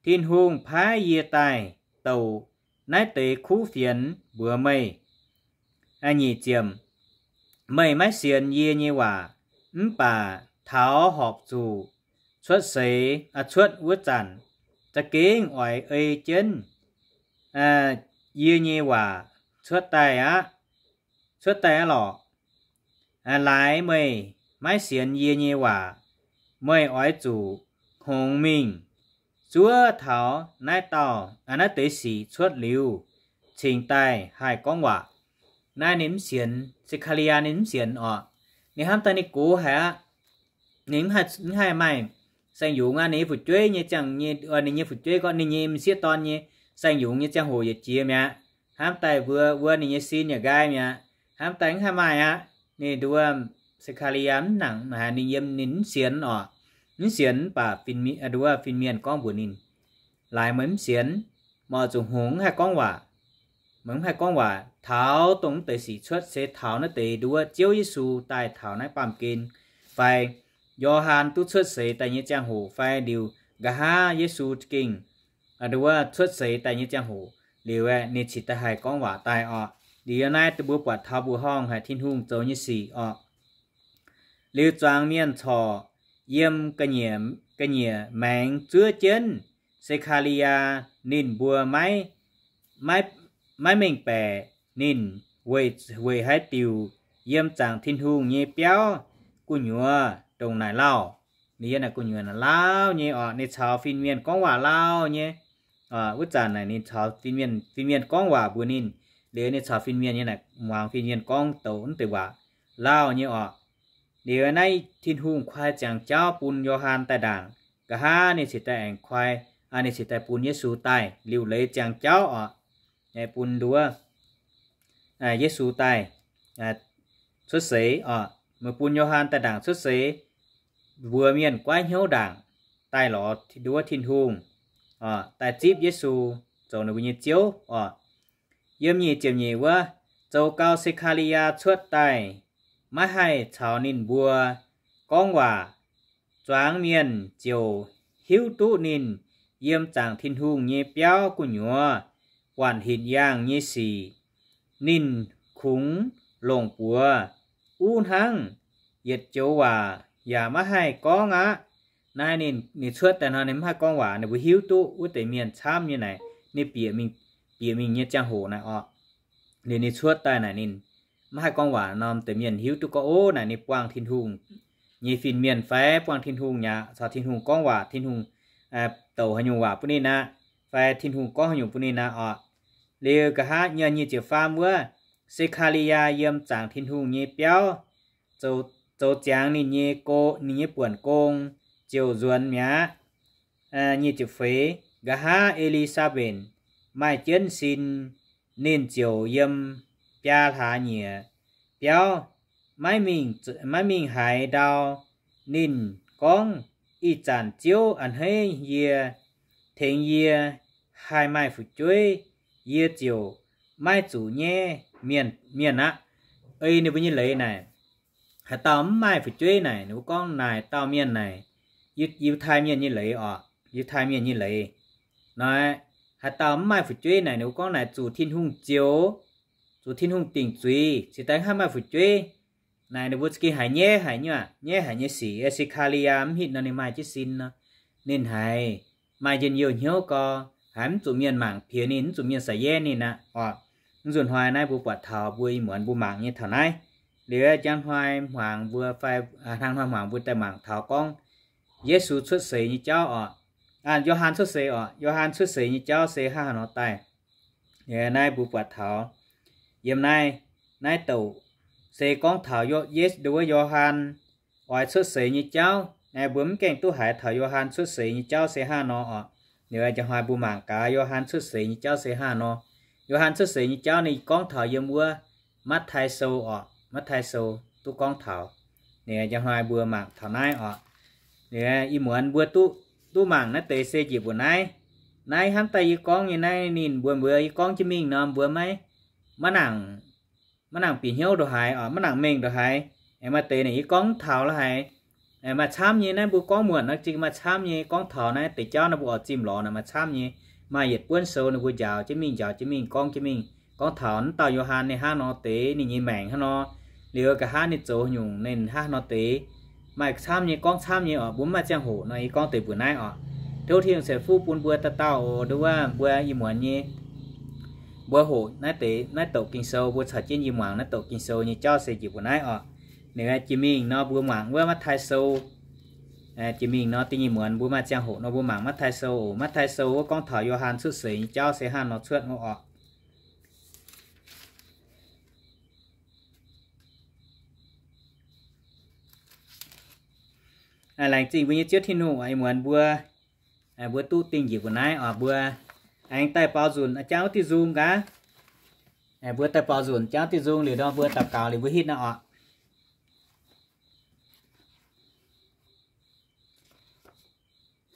Tin-Hungh paaiv yie daaih douc naaiv deix kuv fienx mbuox meih. Nyic ziemc, meih maiv sienx yie nyei waac, mv baac taux horpc zuqc cuotv seix, cuotv wuov zanc, za'gengh oix ei jienv yie nyei waac cuotv daaih aqv, cuotv daaih aqv lorqc. Laaix meih maiv sienx yie nyei waac, meih oix zuqc hngongx mingh zuov taux naaiv dauh, naaiv deix sic cuotv liuz, cingx daaih haih gorngv waac. Naaiv ninh mv sienx, Se^kaa^li^yaa ninh mv sienx oc. Ninh hnamv daaih ninh gox haic aqv. Ninh mv haih, mv haih maaih saeng-yungz aqv. Ninh nyei fu'jueiv nyei ziangh nyei, ninh nyei fu'jueiv gorngv ninh nyei m'sieqv dorn nyei saeng-yungz nyei ziangh hoc yietc jiex mi'aqv. Hnamv daaih mbuo wuov ninh nyei sin yaac nqaai mi'aqv. Hnamv daaih mv haih maaih aqv. Ninh nduov, Se^kaa^li^yaa mv nangc haaix, ninh yiem ninh mv sienx oc. Mv sienx mv baac nduov fin-mienh gorngv mbuox ninh, laaix meih mv sienx, meih oix zuqc hngongx mv haih gorngv waac. Meih mv haih gorngv waac. Taux dongh mv deix sic cuotv se taux naaiv deix nduov Ziouv Yesu daaih taux naaiv baamh gen, fai Yo^han duqv cuotv seix daaih nyei ziangh hoc, fai liuz nqa'haav Yesu gengh nduov cuotv seix daaih nyei ziangh hoc liuz, ninh cingx daaih haih gorngv waac daaih oc. Liuz yiem naaiv mbuo buatc taux mbuoqc horngh haic Tin-Hungh zoux nyei sic oc. Liuz zuangx mienh corc yiem ga'nyiec maengx zuov jienv Se^kaa^li^yaa. Ninh mbuo maiv, maiv mengh baeqc ninh weic, weic haaix diuc yiem zaangc Tin-Hungh nyei biauv gu'nyuoz ndongc naaic lauh. Ninh yiem naaic gu'nyuoz naaic lauh nyei oc. Ninh caux fin-mienh gorngv waac lauh nyei. Wuov zanc naaic ninh caux fin-mienh, fin-mienh gorngv waac mbuox ninh. Liuz ninh caux fin-mienh nyei naaic muangx fin-mienh gorngv douc mv deix waac lauh nyei oc. Liuz naaiv Tin-Hungh koi ziangx jauv bun Yo^han daaih ndaangc. Nqa'haav ninh cingx daaih aengx koi, ninh cingx daaih bun Yesu daaih liuc leiz ziangx jauv oc. Bun nduov Yesu daaih cuotv seix oc. Meih bun Yo^han daaih ndaangc cuotv seix, mbuox mienh goiv hnyouv ndaangc, daaih lorz nduov Tin-Hungh, daaih zipv Yesu zoux ninh mbuo nyei Ziouv oc. Yiem nyic ziepc nyeic wuov, zoux gau Se^kaa^li^yaa cuotv daaih, maiv haih caux ninh mbuo gorngv waac. Zuangx mienh ziouc hiuv duqv ninh yiem zaangc Tin-Hungh nyei biauv gu'nyuoz buatc hinc yaangh nyei sic. Ninh kungx longc buoz uv hnangv, yietc joux waac yaac maiv haih gorngv aqv. Naaiv ninh, ninh cuotv daaih nor ninh mv haih gorngv waac. Ninh mbuo hiuv duqv wuov deix mienh camv nyei naaic, ninh bieqc mingh, bieqc mingh nyei ziangh hoc naaic oc. Liuz ninh cuotv daaih naaic ninh maiv haih gorngv waac nor, deix mienh hiuv duqv gorngv, ov, naaic ninh buangh Tin-Hungh nyei fin-mienh fai buangh Tin-Hungh mi'aqv, caux Tin-Hungh gorngv waac, Tin-Hungh douc haaix nyungc waac bun ninh aqv, fai Tin-Hungh gorngv haaix nyungc bun ninh aqv oc. Liuz nqa'haav nyic ziepc faam wuov, Se^kaa^li^yaa yiem zaangc Tin-Hungh nyei biauv zoux, zoux ziangx ninh nyei go, ninh nyei buonc gong ziouc nzuonx mi'aqv. Nyic ziepc feix, nqa'haav E^li^saa^mbenc maaih jienv sin, ninh ziouc yiem biaa hlaax nyieqc biauv, maiv mingh, maiv mingh haaix ndau. Ninh gorngv, ih zanc Ziouv a'hneiv yie, tengx yie, haih maaih fu'jueiv, yie ziouc maiv zuqc nyaiv mienh, mienh aqv. Ei ninh mbuo nyei leiz naaic, haaix dauh mv maaih fu'jueiv naaic, ninh mbuo gorngv naaic dauh mienh naaic, Yiu-, Yiutai Mienh nyei leiz oc, Yiutai Mienh nyei leiz. Nor, haaix dauh mv maaih fu'jueiv naaic, ninh mbuo gorngv naaic zuqc Tin-Hungh zioux, zuqc Tin-Hungh dingc zuiz, cingx daaih haih maaih fu'jueiv. Naaic ninh mbuo za'gengh haiz nyaiv haic nyei, nyaiv haic nyei sic. Se^kaa^li^yaa mv hitv nor ninh maaih jienv sin nor, ninh haiz maaih njien-youh hnyouv gau, haiz mv zuqc mienh mangc piex ninh, mv zuqc mienh sa'yaev ninh aqv oc. Mv nzunc hnoi naaiv mbuo buatc taux mbuo ih muonz mbuo mangc nyei taux naaiv. Liuz njang hnoi hmuangx mbuo fai, hnangv hnoi hmuangx mbuo daaih mangc taux gorngv Yesu cuotv seix nyei jauv oc. Yo^han cuotv seix oc. Yo^han cuotv seix nyei jauv se hnangv haaix nor daaih. Naaiv mbuo buatc taux yiem naaiv, naaiv douc se gorngv taux Yo-, Yes-, nduov Yo^han oix cuotv seix nyei jauv. Mbuo mv gaengh duqv haiz taux Yo^han cuotv seix nyei jauv se hnangv nor oc. Liuz njang hnoi mbuo mangc gaax Yo^han cuotv seix nyei jauv se hnangv nor. Yo^han cuotv seix nyei jauv ninh gorngv taux yiem wuov Matv^tai Sou oc. Matv^tai Sou duqv gorngv taux. Liuz njang hnoi mbuo mangc taux naaiv oc. Liuz ih muonz mbuo duqv, duqv mangc naaiv deix se njiec mbuo naaiv. Naaiv hnamv daaih yie gorngv nyei naaiv ninh mbuo, mbuo yie gorngv jienv mingh nor mbuo maiv, maiv nangc, maiv nangc bieqc hnyouv ndongc haaix oc, maiv nangc mengh ndongc haaix. Aengx maaih deix naaic yie gorngv taux la'haiz, maaih camv nyei. Naaiv mbuo gorngv muonc nor zingh maaih camv nyei. Gorngv taux naaiv deix jauv nor mbuo oix zimh lorz naaic maaih camv nyei. Maaih yietc buonv sou ninh mbuo njaaux jienv mingh, njaaux jienv mingh, gorngv jienv mingh, gorngv taux mv dauh Yo^han ninh hnangv nor deix, ninh nyei maengc hnangv nor, liuz nqa'haav ninh zoux nyungc ninh hnangv nor deix, maaih camv nyei, gorngv camv nyei oc. Mbuo mv maaih ziangh hoc nor yie gorngv deix mbuox naaiv oc. Tov Tin-Hungh ceix fuqv bun mbuo dauh dauh oc. Nduov wuov mbuo ih muonz nyei, mbuo hoqc naaiv deix, naaiv douc Ging-Sou, mbuo caux jienv yie muangx naaiv douc Ging-Sou nyei jauv se njiec mbuo naaiv oc. Ninh jiex mingh nor mbuo mangc wuov Matv^tai Sou. Jiex mingh nor da'nyeic muonz mbuo maaih ziangh hoc nor mbuo mangc Matv^tai Sou oc. Matv^tai Sou wuov gorngv taux Yo^han cuotv seix nyei jauv se hnangv nor cuotv oc. Laengz zingh mbuo nyei Ziouv Tin-Hungh oc. Ih muonz mbuo, mbuo duqv dingh njiec mbuo naaiv oc. Mbuo aengx daaih baaux nzunc jangx wuov diuh nzung gaax. Mbuo daaih baaux nzunc jangv diuh nzung liuz nor, mbuo daux gaux liuz mbuo hitv naaiv oc.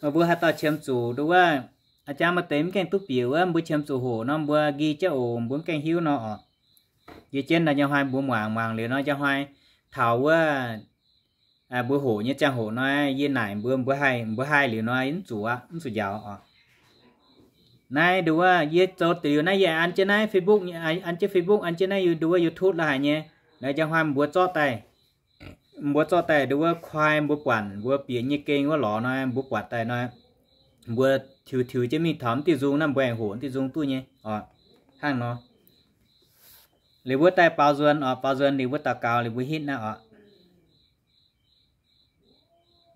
Mbuo haaix dauh qiemx zuqc nduov wuov, a'jang maaih deix mv gaengh duqv bieqc wuov, mbuo qiemx zuqc hoqc nor, mbuo nqi jienv oc, mbuo mv gaengh hiuv nor oc. Yie jienv nor njang hnoi mbuo muangx muangx liuz nor, njang hnoi taux wuov, mbuo hoqc nyei ziangh hoc nor, yie naaic mbuo, mbuo haih, mbuo haih liuz nor, mv zuqc aqv, mv zuqc njaaux oc. Naaiv nduov wuov, yie zoux deix liuz naaiv, yie an jienv naaiv Facebook, an jienv Facebook, an jienv naaiv nduov wuov YouTube la'haic nyei. Naaiv njang hnoi mbuo zorqv daaih, mbuo zorqv daaih nduov wuov kuaai mbuo buatc mbuo bieqc nyei gengh wuov lorz nor, mbuo buatc daaih nor, mbuo tiux tiux jienv mingh taux diuh nzung naaiv, mbuo aengx hoqc diuh nzung duqv nyei oc. Hnangv nor, liuz mbuo daaih baaux nzuonx oc, baaux nzuonx liuz mbuo daux gaux liuz mbuo hitv naaiv oc.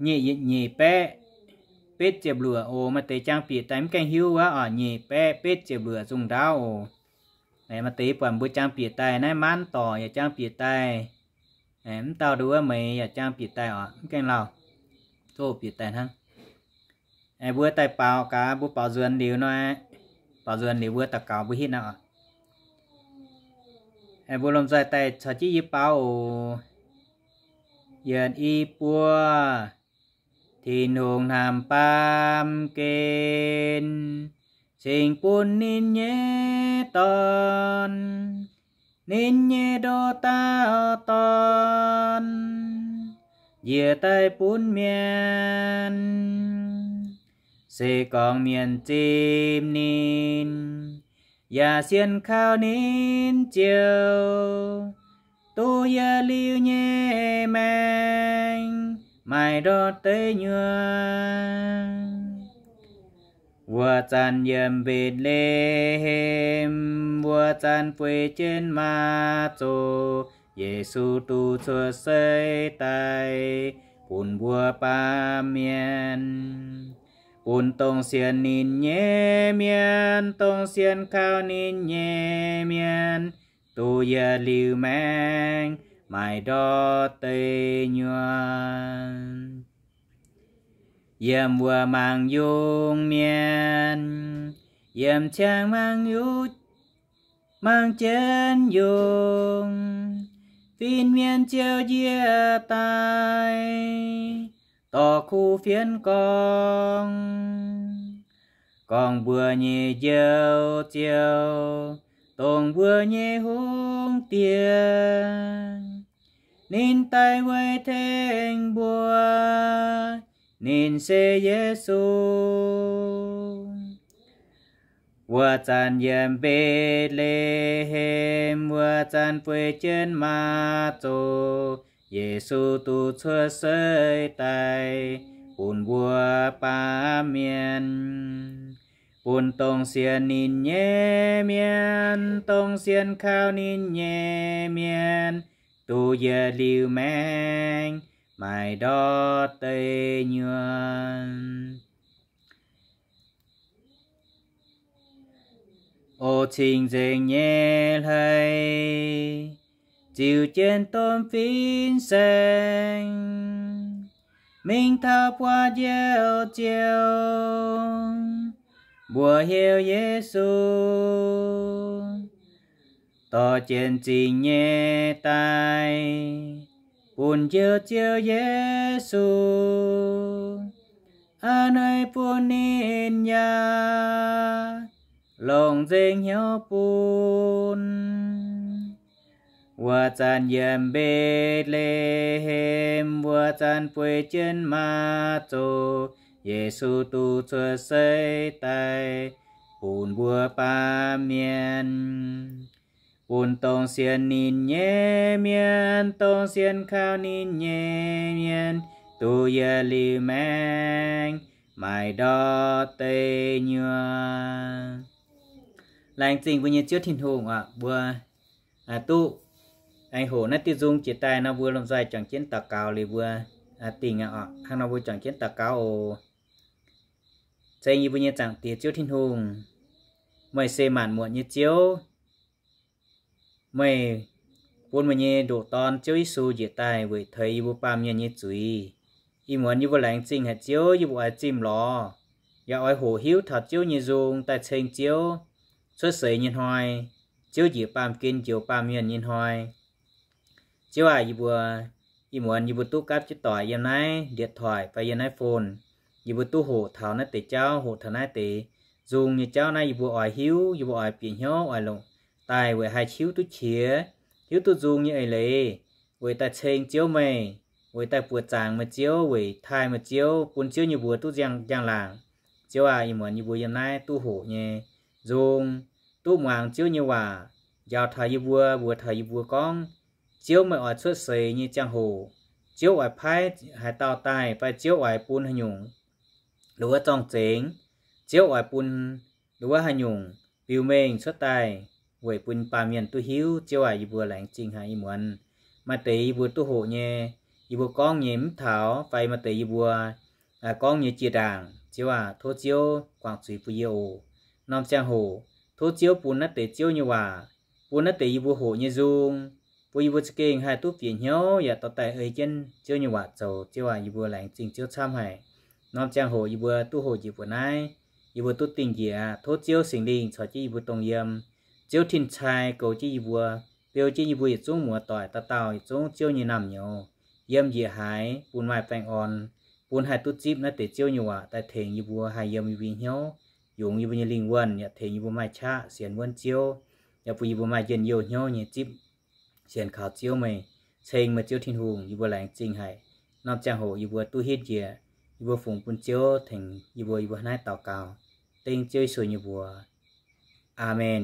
Nyic, nyic baeqv betv ziepc luoqc oc. Maaih deix jang bieqc daaih mv gaengh hiuv wuov oc. Nyic baeqv betv ziepc luoqc zungh ndaauv oc. Maaih deix buatc mbuo jang bieqc daaih naaiv, maanv dorc yaac jang bieqc daaih. Mv dauh nduov wuov meix yaac jang bieqc daaih oc, mv gaengh lauh, tov bieqc daaih hnangv. Mbuo daaih baaux gaax, mbuo baaux nzuonx liuz nor, baaux nzuonx liuz mbuo daux gaux mbuo hitv naaiv oc. Mbuo lomh nzoih daaih caux jienv yie baaux oc. Yietc i buo, Tin-Hungh hnamv baamh gen, cingx bun ninh nyei Dorn, ninh nyei ndoqc daauh Dorn, njiec daaih bun mienh. Se gorngv mienh zimh ninh, yaac sienx kaux ninh ziouc duqv yietc liuz nyei maengc, maaih ndortv deic nyuonh. Wuov zanc yiem Mbetc^le^hem, wuov zanc fueix jienv maaz zoh, Yesu duqv cuotv seix daaih bun mbuo baamh mienh, bun dongh sienx ninh nyei mienh, dongh sienx kaux ninh nyei mienh, duqv yietc liuz maengc, maaih ndortv deic nyuonh. Yiem wuov mangc yungh mienh, yiem ciangv mangc yungh, mangc jienv yungh, fin-mienh ziouc njiec daaih dorh kuv fienx gorngv, gorngv mbuo nyei Njoux Ziouv, dongh mbuo nyei Hungh Diex. Ninh daaih weic tengx mbuo. Ninh se Yesu. Wuov zanc yiem Mbetc^le^hem, wuov zanc fueix jienv maaz zoh, Yesu duqv cuotv seix daaih bun mbuo baamh mienh, bun dongh sienx ninh nyei mienh, dongh sienx kaux ninh nyei mienh, duqv yietc liuz maengc, maaih ndortv deic nyuonh. O cing-nzengc nyei hleix, ziux jienv domh fin-saeng, mingh taux buatc Njoux Ziouv, mbuox heuc Yesu, dorh jienv zingh nyei daaih, bun Njoux Ziouv Yesu, a'hneiv bun ninh yaac longc nzengc hnyouv bun. Wuov zanc yiem Mbetc^le^hem, wuov zanc fueix jienv maaz zoh, Yesu duqv cuotv seix daaih bun mbuo baamh mienh, bun dongh sienx ninh nyei mienh, dongh sienx kaux ninh nyei mienh, duqv yietc liuz maengc, maaih ndortv deic nyuonh. Laengz zingh mbuo nyei Ziouv Tin-Hungh aac, mbuo duqv aengx hoqc naaiv diuh nzung jiex daaih nor, mbuo lomh nzoih juangc jienv daux gaux liuz mbuo dingh aqv oc. Hnangv nor mbuo juangc jienv daux gaux oc. Ceng yie mbuo nyei Zaangc Diex Ziouv Tin-Hungh, meih se maanc muotc nyei Ziouv. Meih bun meih nyei ndoqc Dorn Ziouv Yesu njiec daaih weic teix yie mbuo baamh mienh nyei zuiz. Ih muonz yie mbuo laengz zingh haic Ziouv, yie mbuo oix zimh lorz, yaac oix hoqc hiuv taux Ziouv nyei nzung daaih ceng Ziouv cuotv seix nyei hnoi. Ziouv njiec baamh gen njoux baamh mienh nyei hnoi. Ziouv aac, yie mbuo ih muonz yie mbuo duqv gapv jienv doic yiem naaiv điện thoại fai yiem naaiv phone, yie mbuo duqv hoqc taux naaiv deix jauv, hoqc taux naaiv deix nzung nyei jauv naaiv, yie mbuo oix hiuv, yie mbuo oix bieqc hnyouv, oix longc daaih weic haih hiuv duqv qiex, hiuv duqv nzung nyei eix leiz, weic daaih ceng Ziouv meih, weic daaih buoqc zaangc meih Ziouv, weic taaih meih Ziouv, bun Ziouv nyei mbuox duqv njang-laangc. Ziouv aac, ih muonz yie mbuo yiem naaiv duqv hoqc nyei nzung, duqv muangx Ziouv nyei waac njaaux taux yie mbuo, mbuox taux yie mbuo gorngv, Ziouv meih oix cuotv seix nyei ziangh hoc, Ziouv oix paaiv haaix dauh daaih fai Ziouv oix bun haaix nyungc, wuov zorng-zengx, Ziouv oix bun wuov haaix nyungc biux mengh cuotv daaih weic bun baamh mienh duqv hiuv. Ziouv aac, yie mbuo laengz zingh haic ih muonz maaih deix yie mbuo duqv hoqc nyei, yie mbuo gorngv nyei mv taux, fai maaih deix yie mbuo gorngv nyei jiex ndaangc. Ziouv aac, tov Ziouv guangc zuiz bun yie oc. Norm ziangh hoc tov Ziouv bun naaiv deix Ziouv nyei waac, bun naaiv deix yie mbuo hoqc nyei nzung, bun yie mbuo za'gengh haih duqv bieqc hnyouv yaac dorh daaih ei jienv Ziouv nyei waac zoux. Ziouv aac, yie mbuo laengz zingh Ziouv camv haic. Norm ziangh hoc yie mbuo duqv hoqc njiec mbuo naaiv, yie mbuo duqv dingh njiec aqv. Tov Ziouv Singx Lingh caux jienv yie mbuo dongh yiem. Ziouv tin-cai goux jienv yie mbuo, beu jienv yie mbuo yietc zungv muoz-doic dauh dauh yietc zungv Ziouv nyei naamh nyouz yiem njiec haaix bun maaih baengh orn, bun haih duqv zipv naaiv deix Ziouv nyei waac daaih tengx yie mbuo haih yiem yie mbuo nyei hnyouv, yungz yie mbuo nyei lingh wuonh, yaac tengx yie mbuo maaih qaqv sienx wuonv Ziouv, yaac bun yie mbuo maaih njien-youh hnyouv nyei zipv sienx kaux Ziouv meih, ceng meih Ziouv Tin-Hungh. Yie mbuo laengz zingh haic. Norm ziangh hoc yie mbuo duqv hitv njiec, yie mbuo fungx bun Ziouv tengx yie mbuo, yie mbuo naaiv daux gaux dengv Ziouv Yesu nyei mbuox. Aamen.